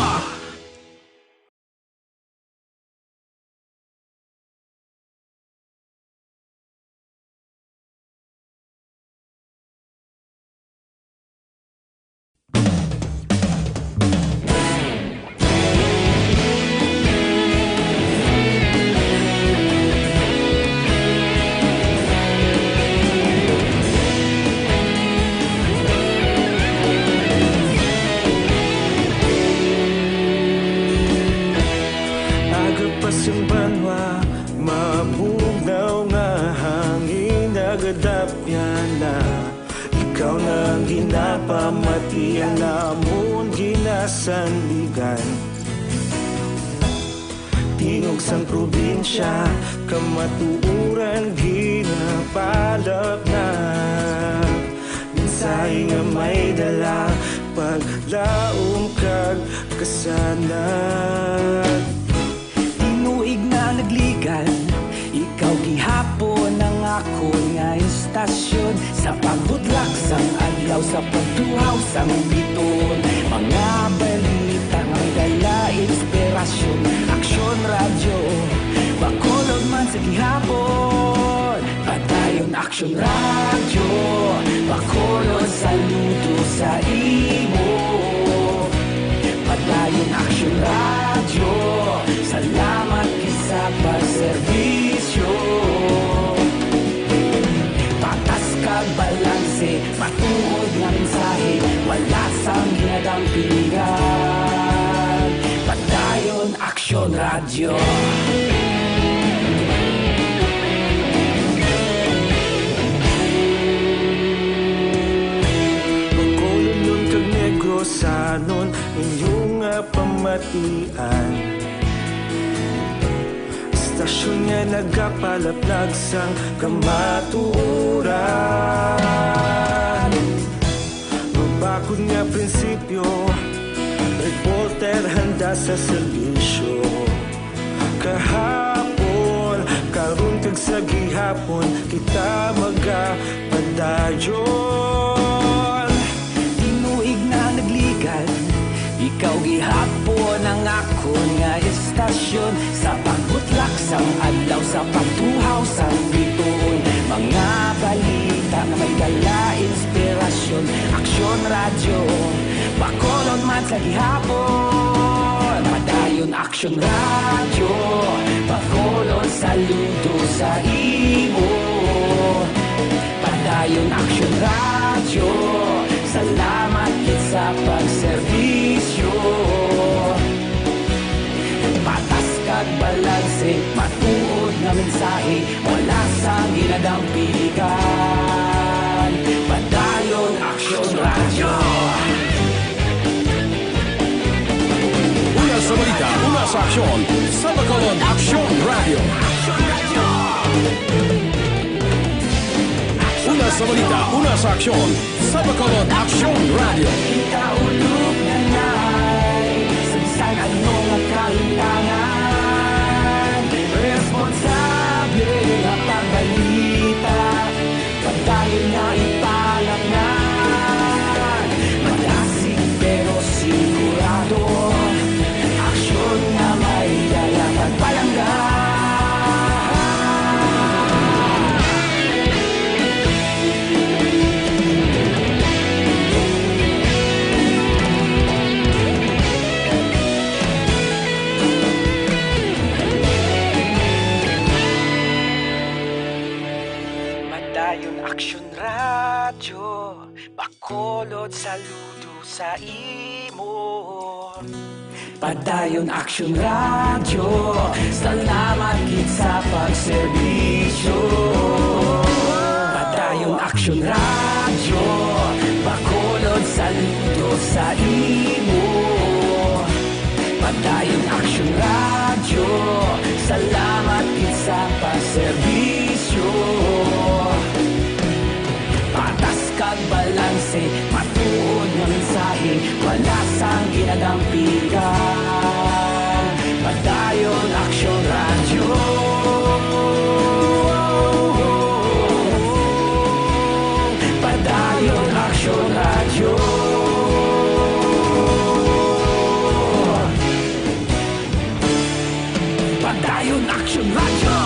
Aga pa sang banwa, mabugnaw nga hangin nagadapyan na. Ikaw na ang ginapamatian namon ginasandigan. Tingog sang probinsya, kamatuoran ginapalapnag. Mensahe nga may dala, paglaom kag kasanag. Tinuig na nagligad, ikaw gihapon ang akon nga estasyon. Sa pagbutlak sang adlaw, sa pagtuhaw sang bituon, mga balita nga may dala inspirasyon. Aksyon Radyo, Bacolod man sa gihapon. Padayon Aksyon Radyo, Bacolod, saludo sa imo. Padayon Aksyon Radyo, salamat gid sa pagserbisyo. Patas kag balanse, matuod nga mensahe, wala sang ginadampigan. Padayon Aksyon Radyo. Inyo nga pamatian, istasyon nga nagapalaplag sang kamatuoran. Mabakod nga prinsipyo, reporter handa sa serbisyo. Kahapon, karon, kag sa gihapon, kita magapadayon. Tinuig na nagligad, ikaw gihapon ang akon nga istasyon. Sa pagbutlak sang adlaw, sa pagtuhaw sang bituon, mga balita nga may dala inspirasyon. Aksyon Radyo, Bacolod man sa gihapon. Padayon Aksyon Radyo, Bacolod, saludo sa imo. Padayon Aksyon Radyo, salamat gid sa pagserbisyo. Patas kag balanse, matuod nga mensahe, wala sang ginadampigan. Padayon Aksyon Radyo. Una sa balita, una sa aksyon, sa Bacolod Aksyon Radyo. Una sa balita, una sa aksyon, sa Bacolod Aksyon Radyo. Kita ulog na nay, sa bisan ano nga kahintangan, responsable nga pagbalita. Padayon nga ipalapnan, madasig pero sigurado. Aksyon nga may dala kag palangga. Padayon Aksyon Radyo, Bacolod, saludo sa imo. Padayon Aksyon Radyo, salamat gid sa pagserbisyo. Padayon Aksyon Radyo, Bacolod, saludo sa imo. Padayon Aksyon Radyo, salamat gid sa pagserbisyo. Patas kag balanse, matuod nga mensahe, wala sang ginadampigan. Padayon Aksyon Radyo. Padayon Aksyon Radyo. Padayon Aksyon Radyo.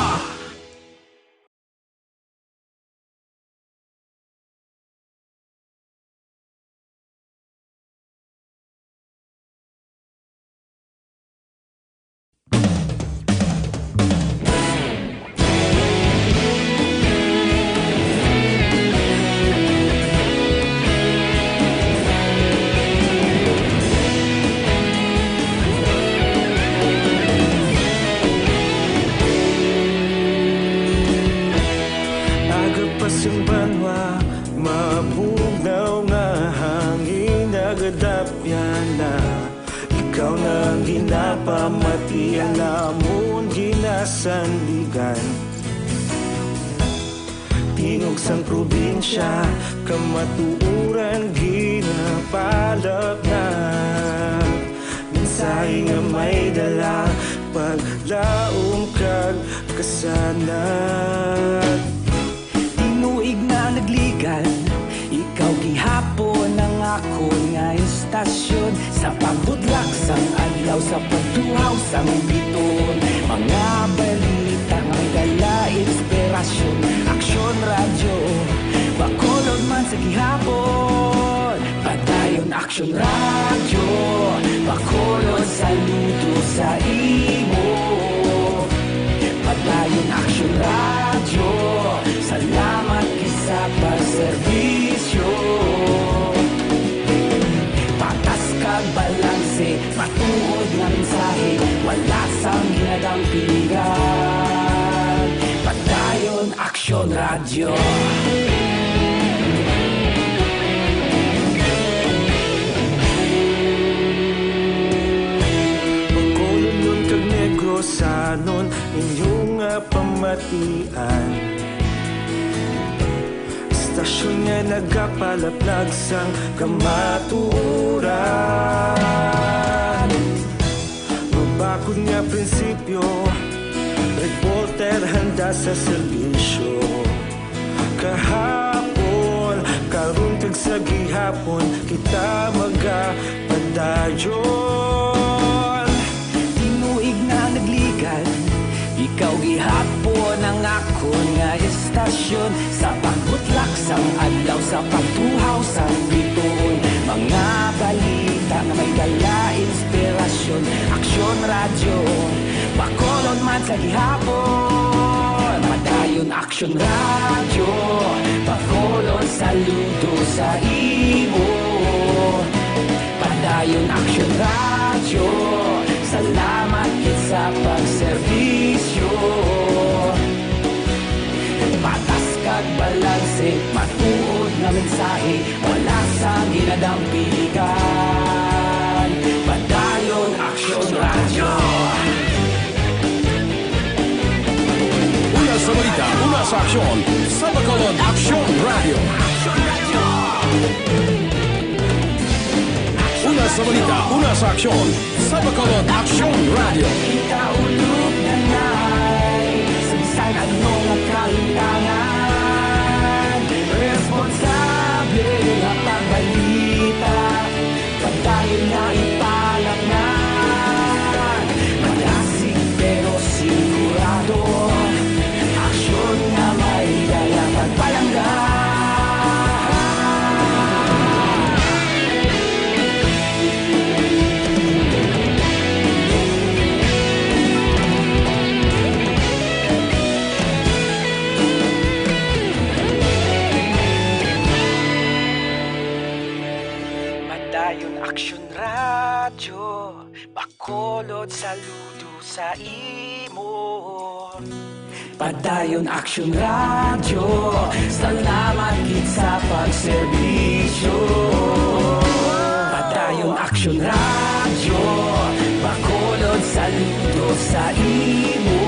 Aga pa sing banwa, mabugnaw nga hangin nagadapyan na. Ikaw na ang ginapamati, ang amon ginasandigan. Tingog sang probinsya, kamatuoran ginapalapna. Mensahe nga may dala, paglaom kag kasanag. Tinuig na nagligad, ikaw gihapon ang akon nga istasyon. Sa pagbutlak sang adlaw, sa pagtuhaw sang bituon, mga balita nga may dala inspirasyon. Aksyon Radyo, Bacolod man sa gihapon. Padayon Aksyon Radyo, Bacolod, saludo sa imo. Padayon Aksyon Radyo, salamat gid sa pagserbisyo. Patas kag balanse, matuod nga mensahe, wala sang ginadampigan. Padayon Aksyon Radyo. Atian. Istasyon nga nagapalaplag sang kamatuoran. Mabakod nga prinsipyo, reporter handa sa serbisyo. Kahapon, karon, kag sa gihapon, kita magapadayon. Tinuig nga nagligan, ikaw gihapon ang akon nga istasyon. Sa pagbutlak sang adlaw, sa pagtuhaw sang bituon, mga balita nga may dala inspirasyon. Aksyon Radyo, Bacolod man sa gihapon. Padayon Aksyon Radyo, Bacolod, saludo sa imo. Padayon Aksyon Radyo, salamat gid sa pagserbisyo. Patas kag balanse, matuod nga mensahe, wala sang ginadampigan. Padayon Aksyon Radyo. Una sa balita, una sa aksyon, sa Bacolod Aksyon Radyo. Una sa balita, una sa aksyon, sa Bacolod Aksyon Radyo. Kita ulog na nay, sa bisan ano nga kahitangan, responsable nga pagbalita. Padayon nga ipalaknag, malasig pero sigurado. Aksyon nga may dala pagpalangga. Padayon Aksyon Radyo, Bacolod, saludo sa imo. Padayon Aksyon Radyo, salamat gid sa pagserbisyo. Padayon Aksyon Radyo, Bacolod, saludo sa imo.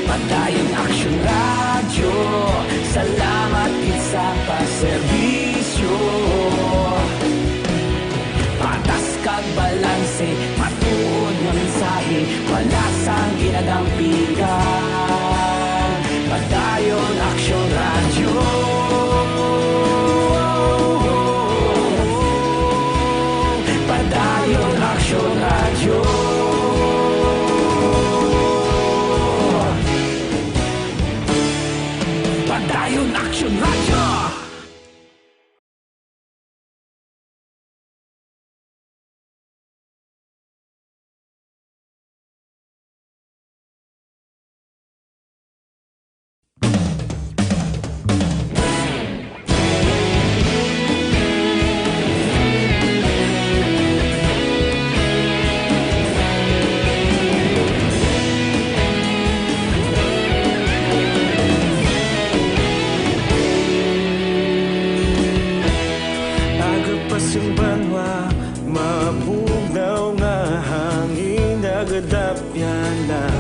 Padayon Aksyon Radyo, salamat gid sa pagserbisyo. Patas kag balanse, matuod nga mensahe, wala sang ginadampigan. Padayon Aksyon Radyo. Padayon Aksyon Radyo. Padayon Aksyon Radyo. Aga pa sing banwa, mabugnaw nga hangin nagadapyan na.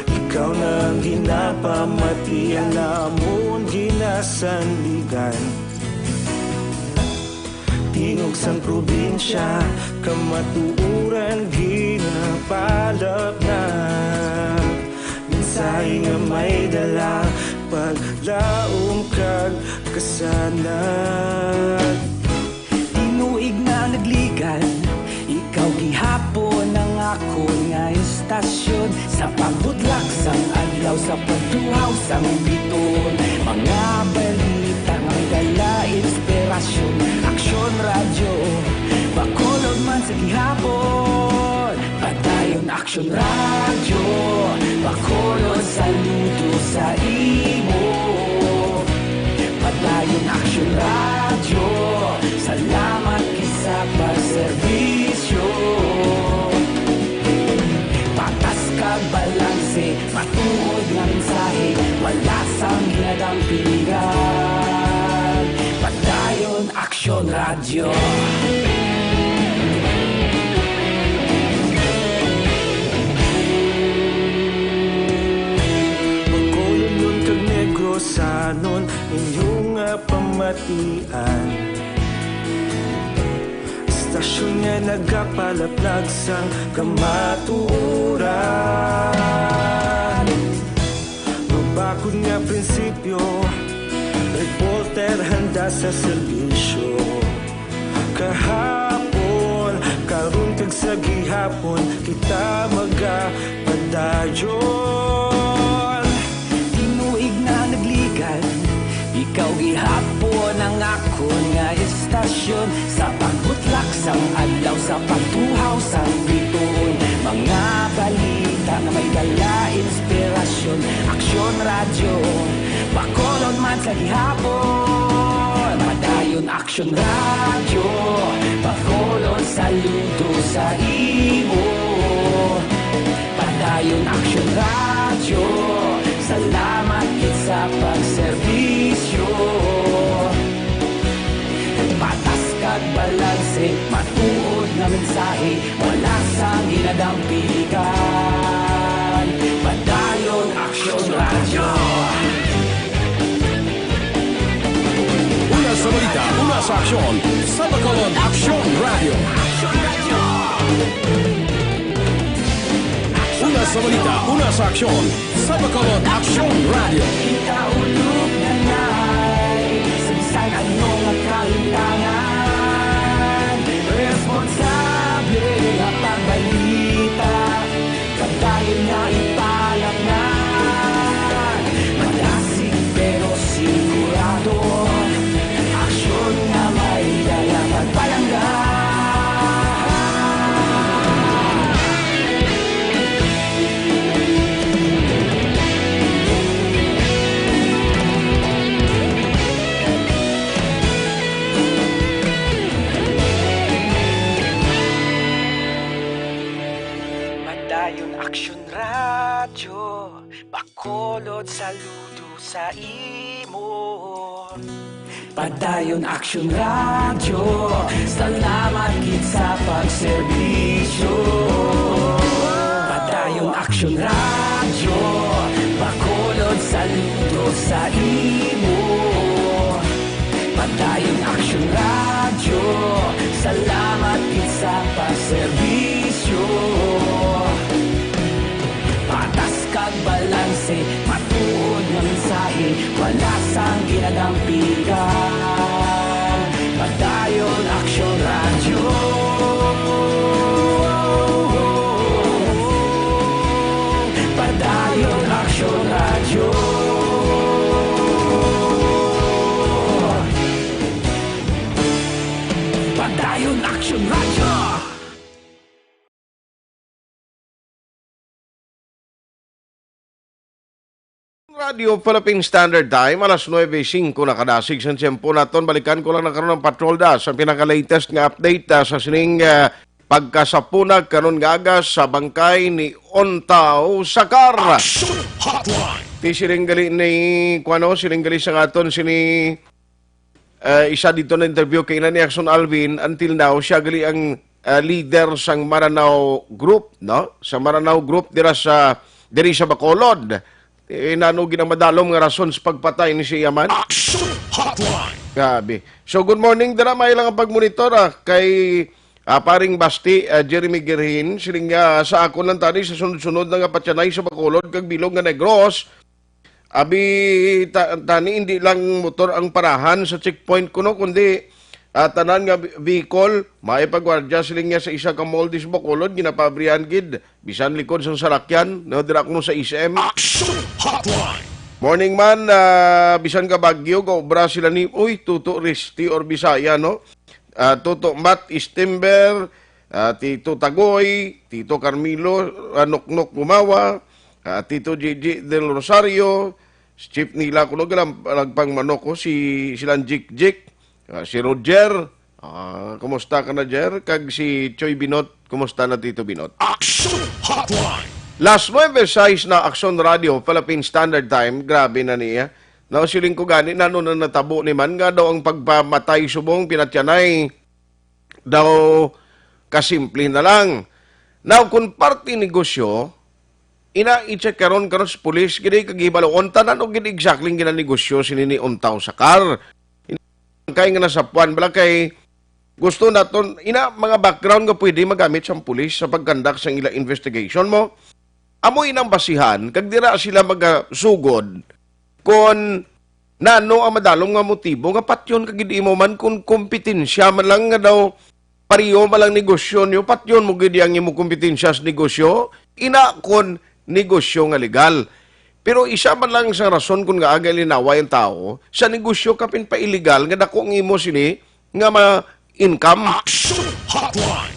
Ikaw na ang ginapamati, ang amon ginasandigan. Tingog sang probinsya, kamatuoran ginapalapnag. Mensahe nga may dala, paglaom kag kasanag. Tinuig nga nagligan, ikaw gihapon ang akon nga istasyon. Sa pagbutlak sang adlaw, sa pagtuhaw sang bituon, mga balita nga may dala inspirasyon. Aksyon Radyo, Bacolod man sa gihapon. Padayon Aksyon Radyo, Bacolod, saludo sa imo. Padayon Aksyon Radyo, salamat gid sa pagserbisyo. Patas kag balanse, matuod nga mensahe, wala sang ginadampigan. Padayon Aksyon Radyo. Nun inyong nga pamatian, istasyon nga nagapalaplag sang kamatuoran. Mabakod nga prinsipyo, reporter handa sa serbisyo. Kahapon, karon kag sa gihapon, kita magapadayon. Tinuig na nagligad, ikaw gihapon ang akon nga istasyon. Sa pagbutlak sang adlaw, sa pagtuhaw sang bituon, mga balita nga may dala inspirasyon. Aksyon Radyo, Bacolod man sa gihapon. Padayon Aksyon Radyo, Bacolod, saludo sa imo. Padayon Aksyon Radyo, salamat gid sa pagserbisyo. Patas kag balanse, matuod nga mensahe, wala sang ginadampigan. Padayon Aksyon Radyo. Una sa balita, una sa aksyon, sa Bacolod Aksyon Radyo. Una sa balita, una sa aksyon, sa Bacolod Aksyon Radyo. Kita ulog nanay sa bisan ano nga kahitangan. Responsable nga pagbalita, padayon nga ipalapnan. Madasig pero sigurado, aksyon nga may dala pagpalangga. Padayon Aksyon Radyo, Bacolod, saludo sa imo. Padayon Aksyon Radyo, salamat gid sa pagserbisyo. Padayon Aksyon Radyo, Bacolod, saludo sa imo. Padayon Aksyon Radyo, salamat gid sa pagserbisyo. Patas kag balanse, matuod nga mensahe, wala sang ginadampigan. Padayon Aksyon Radyo. Padayon Aksyon Radyo. Padayon Aksyon Radyo. Radio Philippine Standard Time, alas nuebe singko na kadasig sang tiyempo naton. Balikan ko lang na karon ang Patrol Dash, ang pinaka-latest nga update, ah, sa sining, ah, pagkasapuna karon nga aga sa bangkay ni Ontaw Sakar. Action Hotline. Ti siling gali ni, kuwano, siling gali sa aton sini, ah, isa dito na interview kay na ni Axon Alvin, until now, siya gali ang, ah, leader sang Maranao Group, no? Sa Maranao Group dira sa, diri sa Bacolod. Eh, nano ginamadalom nga rason sa pagpatay ni siya man? Action Hotline. Grabe. So, good morning, dira may lang ang pagmonitor, ah, kay, ah, paring Basti, ah, Jeremy Girhin, siling nga sa akon lang tani sa sunod-sunod na nga patyanay sa Bacolod kag bilog nga Negros, abi, ta-, tani hindi lang motor ang parahan sa checkpoint kuno, kundi, ah, tanan nga bi-, vehicle, may pagwardya siling nga sa isa ka mall di sa Bacolod, ginapabrihan gid, bisan likod sang salakyan, no, dira kuno sa S M. Action Hotline. Morning man, ah, bisan ka Baguio, gaobra sila ni, uy, Tuto Risty or Bisaya, no? Ah, Tuto Matt Stember, ah, Tito Tagoy, Tito Carmilo, ah, Noknok Gumawa, ah, Tito Gigi Del Rosario, si Chief nila kuno galang lagpang manok ko, si silang Jik Jik, ah, si Roger, ah, kumusta ka na, Jer? Kag si Choy Binot, kumusta na, Tito Binot? Action Hotline. Las nuebe sais na, Aksyon Radio, Philippine Standard Time, grabe na niya. Nausiling ko gani, nano na natabo ni man nga daw ang pagpamatay subong pinatyanay daw kasimple na lang. Now, kung parte negosyo, Ina, i-check karon, karon sa pulis, gid kag hibaluon tanan o gid exactly ang ginanegosyo sini ni Untaw Sakar. Kay nga nasapuan bala kay gusto naton, ina, mga background nga pwede magamit sang pulis sa pagkandak sang ila investigation mo. Amo inang basihan, kag dira sila magasugod kon nano ang madalom nga motibo nga patyon ka gid imo man kon kompetensya man lang nga daw pareho man lang negosyo niyo, patyon mo gid ang imo kompetensya sa negosyo, ina kon negosyo nga legal. Pero isa man lang sa rason kon ngaa ginlinawa ang tawo, sa negosyo kapin pa illegal nga dako ang imo sini nga ma-income. Action Hotline.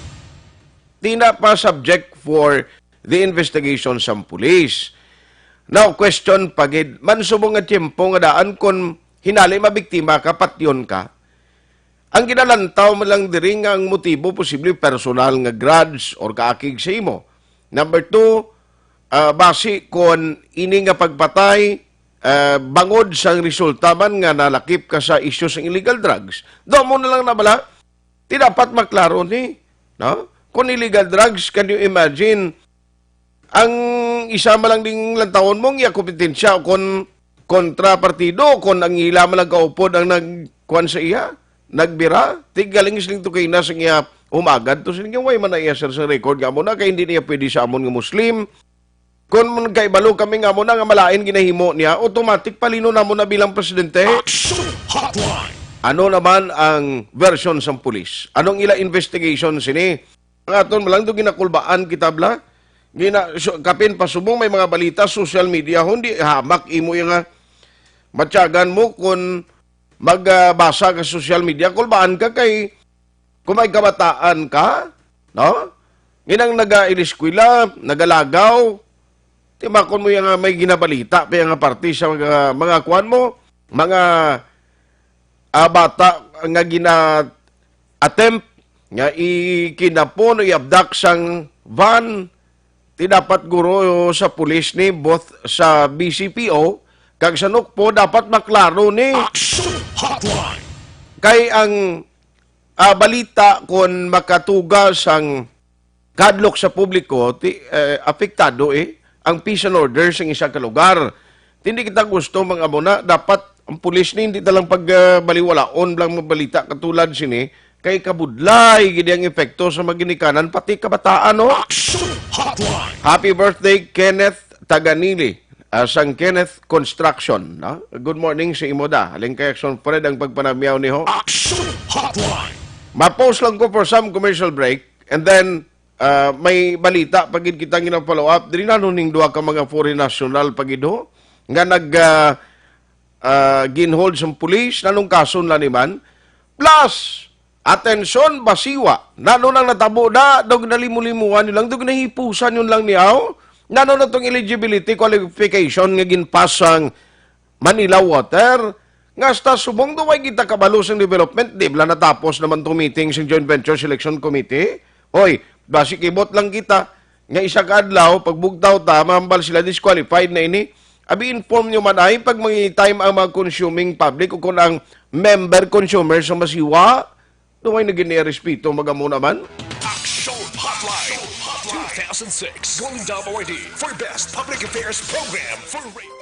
Di na pa subject for the investigation sang pulis. Now, question pa gid, man subong nga tiyempo nga daan kon hinali mabiktima ka, patyon ka. Ang ginalantaw man lang diri nga ang motibo posible personal nga grudge or kaakig sa imo. Number two, ah, basi kon ini nga pagpatay, ah, bangod sang resulta man nga nalakip ka sa isyu sang illegal drugs. Do mo na lang na bala, ti dapat maklaro ni, no? Kung illegal drugs, can you imagine, ang isa man lang ding lantawon mo, ang iya kompetensya o kon kontra partido, kon ang ila man lang kaupod ang nagkuan sa iya, nagbira, ti galing siling to kay na sa iya umagad to siling, "Way man na iya, sir, sa record nga amo na, kay hindi niya pwede sa amon nga Muslim." Kon nagkaibalo kami nga amo na nga malain ginahimo niya, automatic palino namo na bilang presidente. Action Hotline. Ano naman ang version sang pulis? Anong ila investigation sini? Ang aton lang do ginakulbaan kita bla. Gina, so, kapin pasubong may mga balita social media, hindi hamak imo yung nga matyagan mo kung magbasa ka sa social media, kulbaan ka kay kung may kabataan ka, no? Nginang nagailiskwela, nagalagaw, timakon mo yung nga may ginabalita pa yung nga parte sa mga, mga kuan mo, mga, ah, bata nga gina-attempt nga ikinapon o i-abduct sang van, ti dapat guro sa pulis ni both sa B C P O kag sa NOCPO dapat maklaro ni. Action Hotline. Kay ang, ah, balita kon makatuga sang kahadlok sa publiko, ti, eh, apektado, eh, ang peace and order sa isa ka lugar. Hindi kita gusto, mga amo na, dapat ang pulis ni hindi talang pag, ah, baliwalaon lang mabalita katulad sini, kay kabudlay gid ang epekto sa mga ginikanan, pati kabataan, no? Action Hotline. Happy birthday, Kenneth Taganili, ah, sang Kenneth Construction, no? Good morning sa imo da. Haling kay Action Fred ang pagpanamyaw ni ho. Action Hotline. Ma-pause lang ko for some commercial break, and then, ah, may balita pa gid kita gina-follow up. Diri na nun ning duha ka mga foreign national pa gid ho nga nag, ah, ah, ginhold sang pulis, nanong kaso nila ni man. Plus, atensyon, basiwa. Nano nang natabo na, daw ginalimulimuhan nyo lang, daw ginahipusan nyo lang niyaw. Nano na tong eligibility qualification nga ginpass sang Manila Water, nga hasta subong daw way kita kabalo sang development, di bala natapos naman tong meeting sa Joint Venture Selection Committee? Hoy, basi kibot lang kita, nga isa ka adlaw, pagbugtaw ta, mahambal sila disqualified na ini. Abi, inform nyo man ay pag may time ang mga consuming public o kung ang member consumer sa masiwa, Duway na gini respeto, magamo naman. Action Hotline two thousand six Golden Dove Awardee for Best Public Affairs Program for Radio.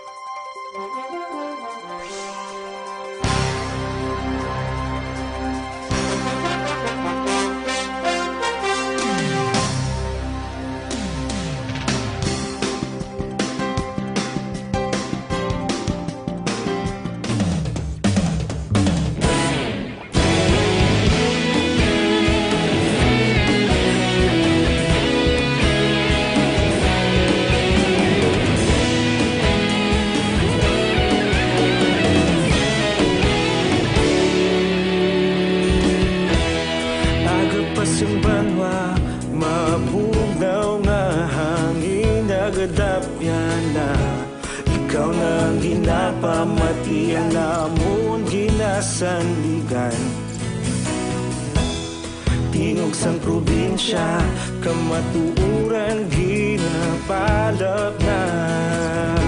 Aga pa sing banwa, mabugnaw nga hangin nagadapyan na. Ikaw na ang ginapamati, ang amon ginasandigan. Tingog sang probinsya, kamatuoran ginapalapnag.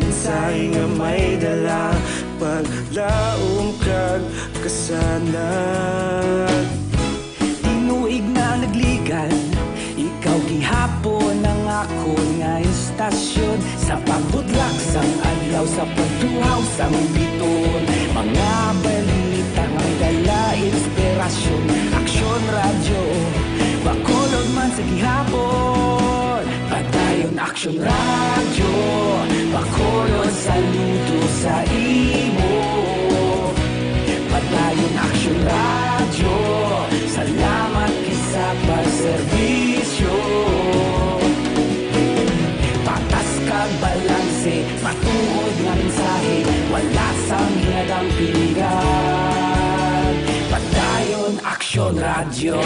Mensahe nga may dala, paglaom kag kasanag. Tinuig na nagligan, ikaw gihapon ang akon nga istorya. Tasyon sa pagbudlak sang adlaw, sa pagtuhaw sang biton, mga balita nga may dala inspirasyon. Aksyon Radyo, Bacolod man sa gihapon. Padayon Aksyon Radyo, Bacolod, saludo sa imo. Padayon Aksyon Radyo, salamat gid sa pagserbisyo. Patas kag balanse, matuod nga mensahe, wala sang ginadampingan. Padayon Aksyon Radyo.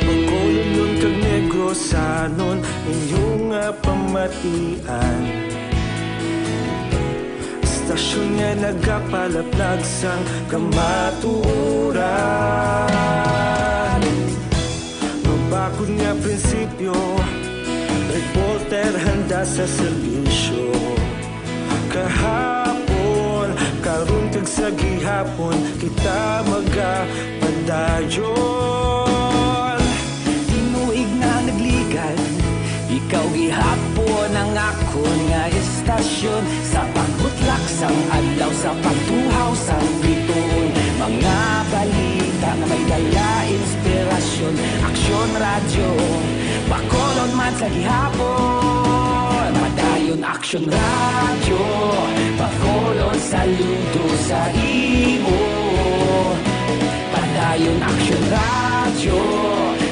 Bacolodnon kag Negrosanon, inyo nga pamatian. Istasyon nga nagapalaplag sang kamatuoran. Mabakod nga prinsipyo, reporter handa sa serbisyo. Kahapon, karon, kag sa gihapon, kita magapadayon. Tinuig nga nagligan, ikaw gihapon ang akon nga istasyon. Sa pagbutlak sang adlaw, sa pagtuhaw sang bituon, mga balita nga may dala inspirasyon. Aksyon Radyo, Bacolod man sa gihapon. Padayon Aksyon Radyo, Bacolod, saludo sa imo. Padayon Aksyon Radyo,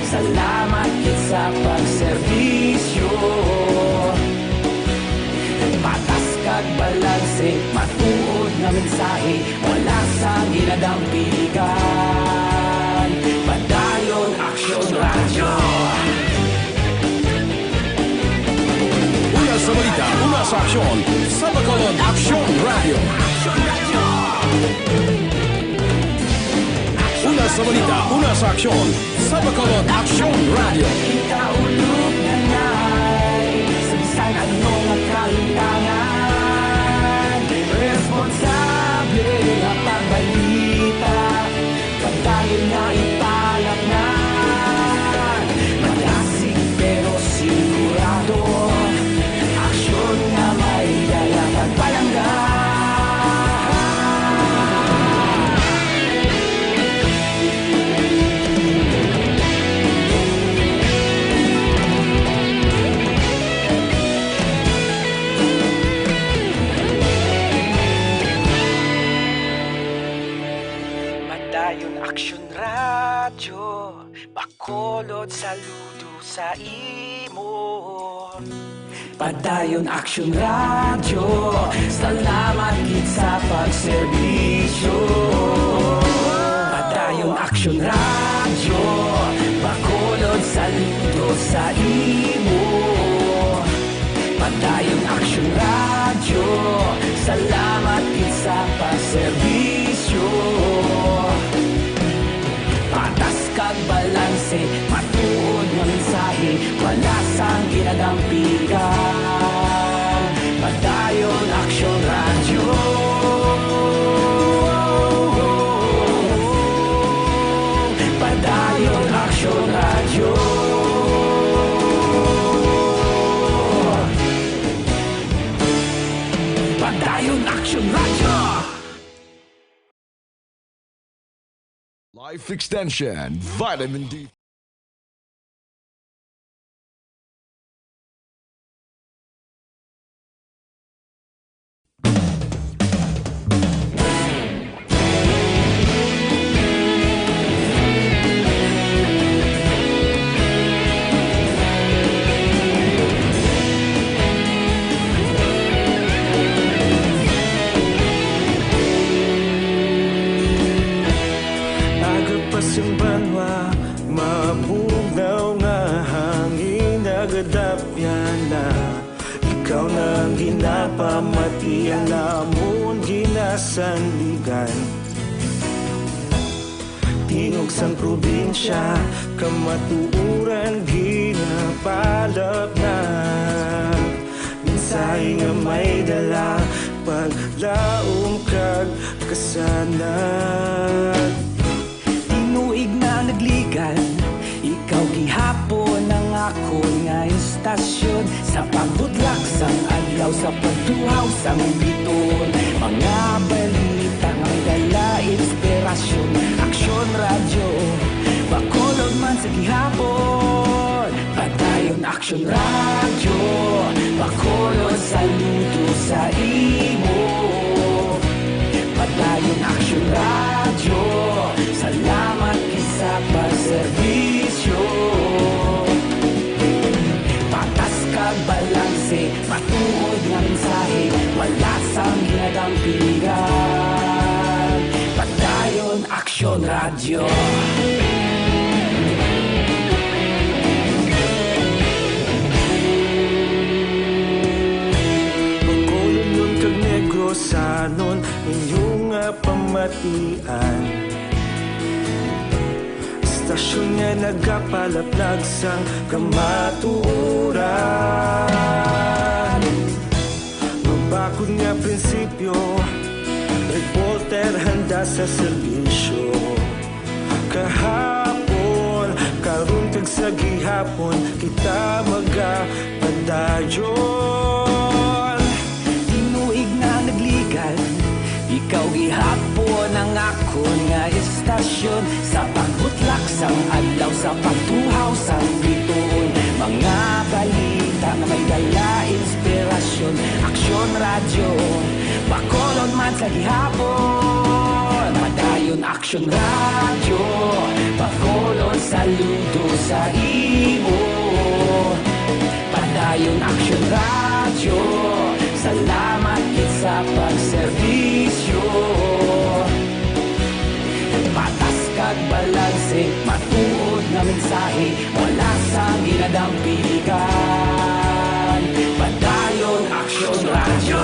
salamat gid sa pagserbisyo. Patas kag balanse, matuod nga mensahe, wala sang ginadampigan. Padayon Aksyon Radyo. Una sa balita, una sa aksyon, sa Bacolod Aksyon Radyo. Una sa balita, una sa aksyon, sa Bacolod Aksyon Radyo. Kita ulog na nay, sa bisan ano nga kahitangan, responsable nga pagbalita. Padayon nga ipalatnan, madasig pero sigurado, aksyon nga may dala kag palangga. Padayon Aksyon Radyo, Bacolod, saludo sa imo. Padayon Aksyon Radyo, salamat gid sa pagserbisyo. Padayon Aksyon Radyo, Bacolod, saludo sa imo. Padayon Aksyon Radyo, salamat gid sa pagserbisyo. Patas kag balanse, matuod nga mensahe, wala sang ginadampigan. Padayon Aksyon Radyo. Padayon Aksyon Radyo. Padayon Aksyon Radyo. Life Extension, Vitamin D. Aga pa sing banwa, mabugnaw nga hangin nagadapyan na. Ikaw na ang ginapamati, ang amon ginasandigan. Tingog sang probinsya, kamatuoran ginapalapnag. Mensahe nga may dala, paglaom kag kasanag. Sa pagbutlak sang adlaw, sa pagtuhaw sang bituon, mga balita nga may dala inspirasyon. Aksyon Radyo, Bacolod man sa gihapon. Padayon Aksyon Radyo, Bacolod, saludo sa imo. Padayon Aksyon Radyo, salamat gid sa pagserbisyo. Patas kag balanse, matuod nga mensahe, wala sang ginadampigan. Padayon Aksyon Radyo. Bacolodnon kag Negrosanon, inyo nga pamatian. Istasyon nga nagapalaplag sang kamatuoran. Mabakod nga prinsipyo, reporter handa sa serbisyo. Kahapon, karon, kag sa gihapon, kita magapadayon. Tinuig nga nagligan, ikaw gihapon ang akon nga istasyon. Sa pagbutlak sang adlaw, sa pagtuhaw sang bituon, mga balita nga may dala inspirasyon. Aksyon Radyo, Bacolod man sa gihapon. Padayon Aksyon Radyo, Bacolod, saludo sa imo. Padayon Aksyon Radyo, salamat gid sa pagserbisyo. Patas kag balanse, matuod nga mensahe, wala sang ginadampigan. Padayon Aksyon Radyo.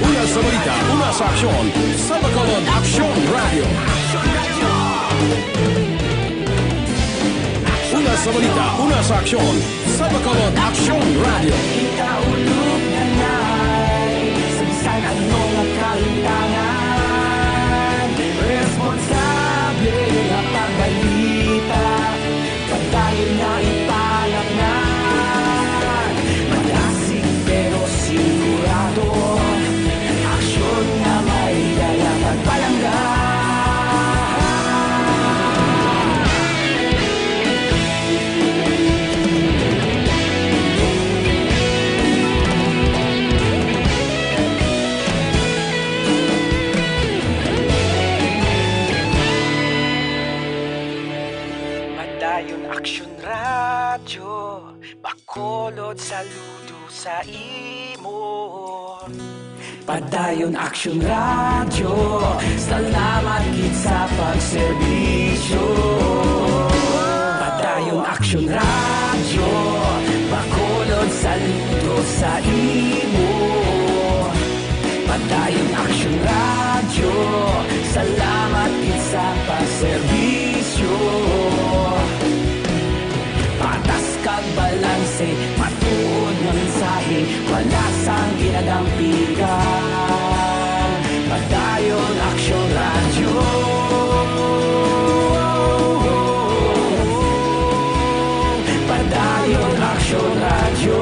Una sa balita, una sa aksyon, sa Bacolod Aksyon Radyo. Una sa balita, una sa aksyon, sa Bacolod Aksyon Radyo. Kita ulog na nay, sa bisan ano nga kahitangan, responsable nga pagbalita. Padayon nga ipalapnan, madasig pero sigurado. Aksyon nga may dala pagpalangga. Padayon Aksyon Radyo, Bacolod, saludo sa imo. Padayon Aksyon Radyo, salamat gid sa pagserbisyo. Padayon Aksyon Radyo, Bacolod, saludo sa imo. Padayon Aksyon Radyo, salamat gid sa pagserbisyo. Patas kag balanse, matuod nga mensahe, wala sang ginadampigan. Padayon Aksyon Radyo. Padayon Aksyon Radyo.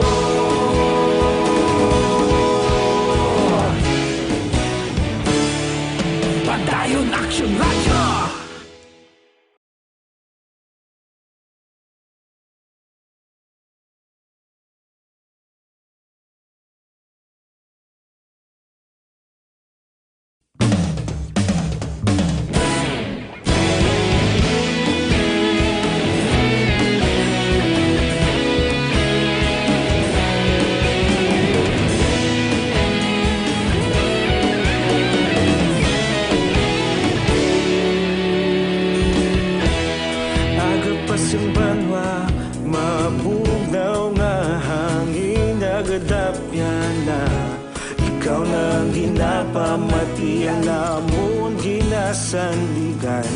Padayon Aksyon Radyo. Aga pa sang banwa, mabugnaw nga hangin nagadapyan na. Ikaw na ang ginapamatian namon, ginasandigan.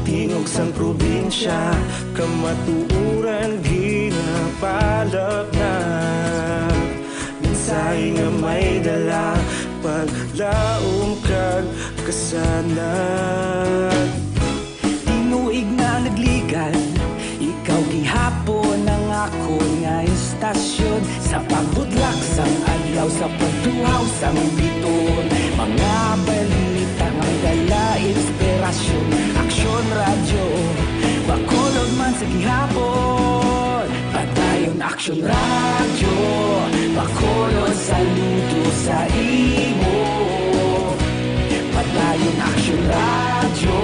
Tingog sang probinsya, kamatuoran ginapalapnag. Mensahe nga may dala, paglaom kag kasanag. Tinuig nga naglikan, Ikaw gihapon ang akon nga istasyon, sa pagbutlak sang adlaw, sa pagtuhaw sang biton. Mga balita nga may dala inspirasyon. Aksyon Radyo, Bacolod man sa gihapon. Padayon Aksyon Radyo, Bacolod saludo sa imo. Padayon Aksyon Radyo,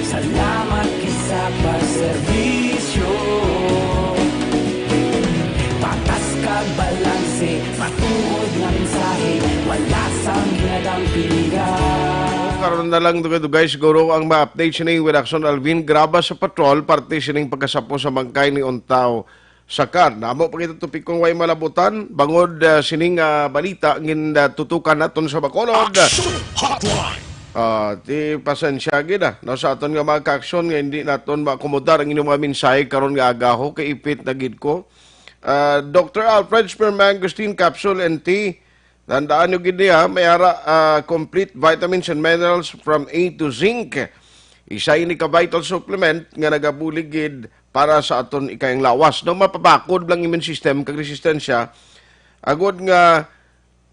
salamat kisa pagserbisyo. Patas kag balanse, matuod nga mensahe, wala sang ginadampingan. Karon na lang, dugay-dugay siguro ang ma-update sini with Aksyon Alvin Graba sa patrol, parte sining pagkasapo sa bangkay ni Untaw Sakar. Namo pa kita topikong way malabutan, bangod, ah, sining, ah, balita ngin, ah, tutukan naton sa Bacolod. Action Hotline. Ah, ti pasensya gid, ah, no, sa aton nga mga kaaksyon nga hindi naton maakomodar ang inyong mga mensahe karon nga agaho kay ipit na gid ko. Ah, Doctor Alfred Spermangosteen Capsule and Tea, tandaan nyo gid niya, may ara, ah, complete vitamins and minerals from A to zinc. Isa ini ka vital supplement nga nagabulig gid para sa aton ikayang lawas. No, mapabakod lang immune system kag resistensya. Agod nga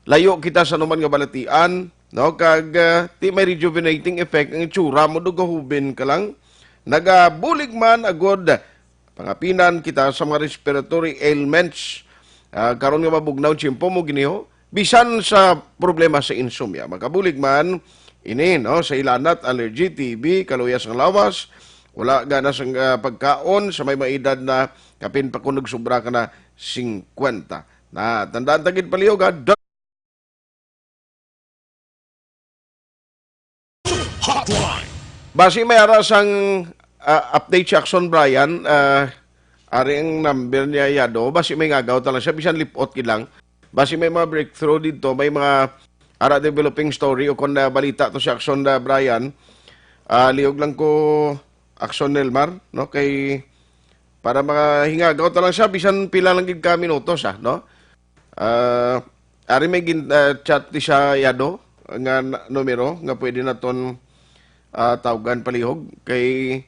layo kita sa anuman nga balatian, no? Kag, ah, ti may rejuvenating effect ang itsura mo, dugahubin ka lang. Nagabulig man agod pangapinan kita sa mga respiratory ailments. Ah, karon nga mabugnaw ang tiyempo mo, giniho, bisan sa problema sa insomnia. Makabulig man ini, no, sa hilanat, allergy, T B, kaluya sang lawas, wala gana sang, ah, pagkaon sa may mga edad na kapin pa kunog sobra ka na singkwenta. Na, tandaan ta gid palihog, ha? Hotline. Basi may ara sang, ah, update si Aksyon Brian, ah, ari ang number niya, Yado. Basi may ngagaw ta lang siya, bisan lipot gid lang. Basi may mga breakthrough dito, may mga ara developing story o kung na balita to si Aksyon na Brian. Ah, lihog lang ko, Aksyon Nelmar, no? Kay para mga hingagaw ta lang siya, bisan pila lang gid ka minutos, ah, no? Ah, ari may gin-, ah, chat ni siya, Yado, nga na-, numero nga pwede naton, ah, tawgan palihog. Kay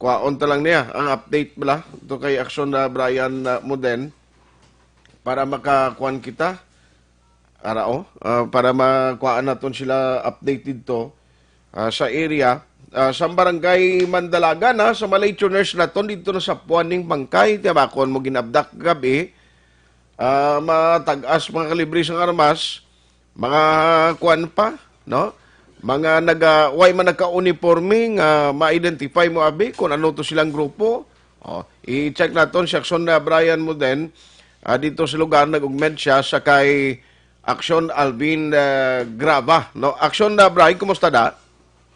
kuhaon ta lang niya ang update bala to kay Aksyon na Brian, ah, Moden para makakuan kita. Ara, oh, ah, para makuhaan naton sila update dito, ah, sa area, ah, sa barangay Mandalagan, ha, sa mga lighteners naton dito na sa Puan ning Bangkay, tiyabakon mo ginabdak gabi. Ah, matag-as mga kalibre sang armas, mga kuan pa, no? Mga naga-, way man nagka-uniforme nga ma-identify mo abi kung ano to silang grupo. Oh, i-check naton si Aksyon na Brian mo din. Ah, dito sa lugar, nag-augment siya sa kay Aksyon Alvin, ah, Grava, no? Aksyon na Brian, kumusta da?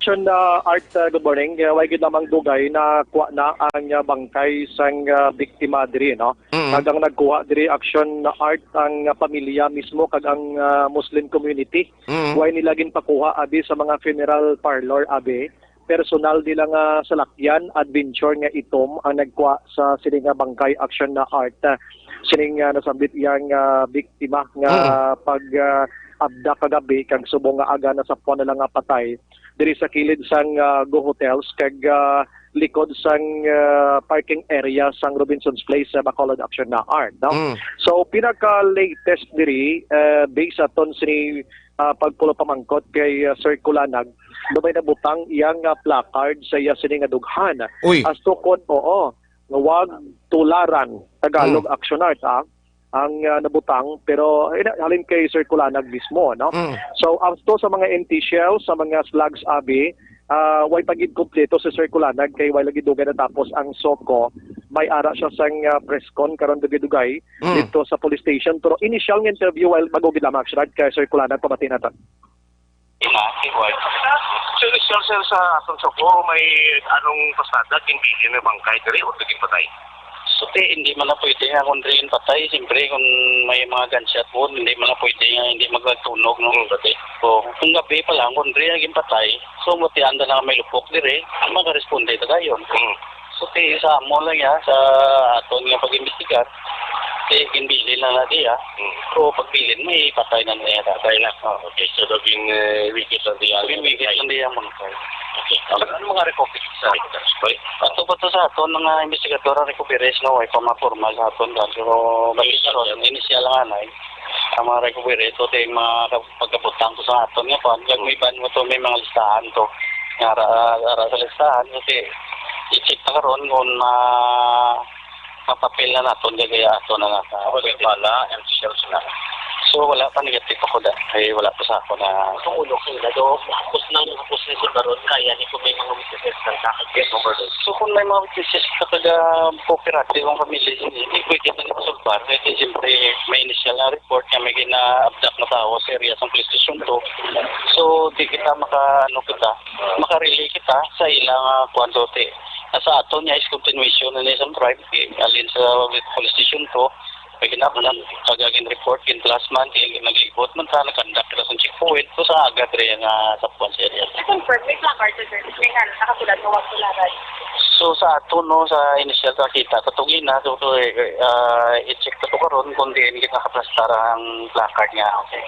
Action, ah, Art, ah, good morning. Ah, way gid lamang dugay na kuha na ang, ah, bangkay sang, ah, biktima diri, no? Mm. Kag ang nagkuha diri, Action, ah, Art, ang, ah, pamilya mismo kag ang, ah, Muslim community. Mm. Way nila ginpakuha abi sa mga funeral parlor abi. Personal nila nga salakyan, adventure nga itom ang nagkuha sa sini nga bangkay, Action na Art. Sining, ah, nasambit iyang, ah, biktima nga Mm. pag, ah, abdak kagabi kag subong nga aga na sa puwan na lang nga patay diri sa kilid sang, ah, Go Hotels kag, ah, likod sang, ah, parking area sang Robinson's Place sa Bacolod, Action na Art, no? Mm. So, pinaka-latest diri, ah, based aton sini, ah, pagpulo pamangkot kay, ah, Sir Kulanag, do may nabutang iyang, ah, placard sa iya sini nga dughan. Uy. As to kon, oo, nga wag tularan, Tagalog, Mm. Action Art, ah, ang, ah, nabutang, pero, eh, na-, halin kay Sir Kulanag mismo, no? Mm. So, as to sa mga empty shells, sa mga slugs, abi, ah, way pa gid kompleto si Sir Kulanag kay way lagi dugay natapos ang SOCO. May ara siya sang, ah, press con karon dugay-dugay Mm. dito sa police station. Pero initial nga interview, while bago gid lamang, Action Art, kay Sir Kulanag, pamati naton. Ina, si Juan. Sir, sir, sir, sa atong SOCO, may anong pasada, ginbilin na bangkay diri o naging patay? Suti, hindi man na pwede nga kung diin patay. Siyempre, kung may mga gunshot wound, hindi man na pwede nga hindi magtunog, no? Hmm. Pati. So, kung gabi pa lang, kung diin naging patay, so, matianda na may lupok diri, ang makaresponde na dayon. Hmm. Suti, sa amo lang ya, sa aton nga pag-imbestigar, Di, ginbilin lang na diya. Hmm. So, pagbilin mo, ipatay na niya. Patay na. Oh, okay. So, naging, eh, wikit lang diya. Naging wikit lang diya, mga sir. Okay. Ano mga recovery sa Ato pa to sa aton, mga investigador ang recoveries nga way pa mapormal sa aton, dahil pero initial lang, initial lang anay. Ang mga recovery, ito, ito yung mga kap-, pagkabutang ko sa aton nga, kuwan, kag may ban mo to, may mga listahan to. Nga ara, ara sa listahan, kasi i-check na karon kung ma-, mapapil na naton, kaya ato na nga. Wala pala, M T L na. So, wala pa, negative ako da. Ay, wala pa sa ako na. Kung ulo kayo na do, hapos lang, hapos na sa karon, kaya ni kung may mga witnesses na sa akin, yes, overload. So, kung may mga witnesses na taga cooperative ang pamilya, hindi pwede na nito sulbar. Kasi siyempre, may initial na report nga may gina-abduct na tao sa area sa police station to. So, di kita maka, ano kita, makarelay kita sa ilang, ah, kwan to, te. Sa aton niya is continuation na niya sa crime, eh, alin sa police station to, may gina-abduct, pag gin-report, gin-plus man, kaya nag-ibot man ta, nag-conduct kita sa checkpoint, so sa agad rin nga sa kwan sa area. I-confirm, may placard to, sir. May nga, nakasulat nga wag tularan. So, sa ato, no, sa initial sa kita, katong ina, so, so, eh, ah, i-check ko to karon kung diin kita nakaplastar ang placard nga. Okay.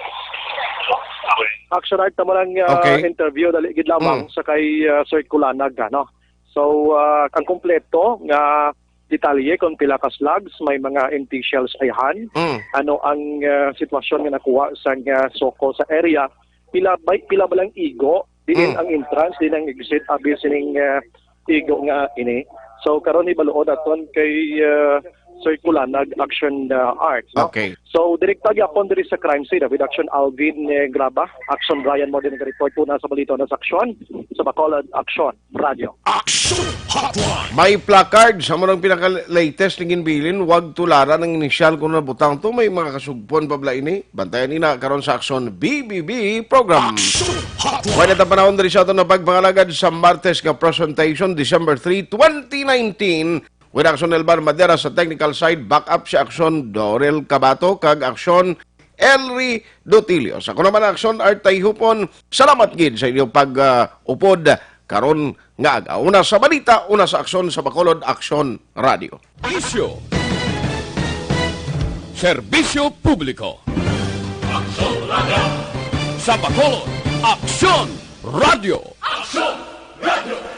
Action Art, tamo lang, ah, Okay. interview, dali gid lamang Mm. sa kay, ah, Sir Kulanag, ano. So, ah, ang kompleto nga detalye kung pila ka slugs, may mga empty shells ayhan, Mm. ano ang, ah, sitwasyon nga nakuha sa, ah, SOCO sa area, pila ba, pila ba lang igo, diin Mm. ang entrance, diin ang exit, abi sining, ah, igo nga ini. So, karon ibaluon naton kay, ah, Sir Kulanag, Action, ah, Art, no? Okay. So, direkta gyapon diri sa crime scene, ah, with Action Alvin, eh, Graba, Action Brian mo din nag-report po na sa balita na sa Action, sa Bacolod, Action Radio. Action Hotline. May placard sa murang pinaka-latest nga ginbilin, wag tularan ang initial kung nabutang to, may mga kasugpon pa bala ini. Bantayan ina karon sa Action B B B program. Action Hotline. Wala ta panahon diri sa aton na pagpangalagad sa Martes nga presentation, December three, twenty nineteen. With Action Elbar Madera sa technical side, back up si Action Dorel Cabato kag Action Elry Dotilio. Sa kuno man Action Art Tayhupon, salamat gid sa inyo pag, ah, upod karon nga aga. Una sa balita, una sa aksyon sa Bacolod Action Radio. Isyu. Serbisyo publiko. Aksyon Radio. Sa Bacolod, Aksyon Radio. Aksyon Radio.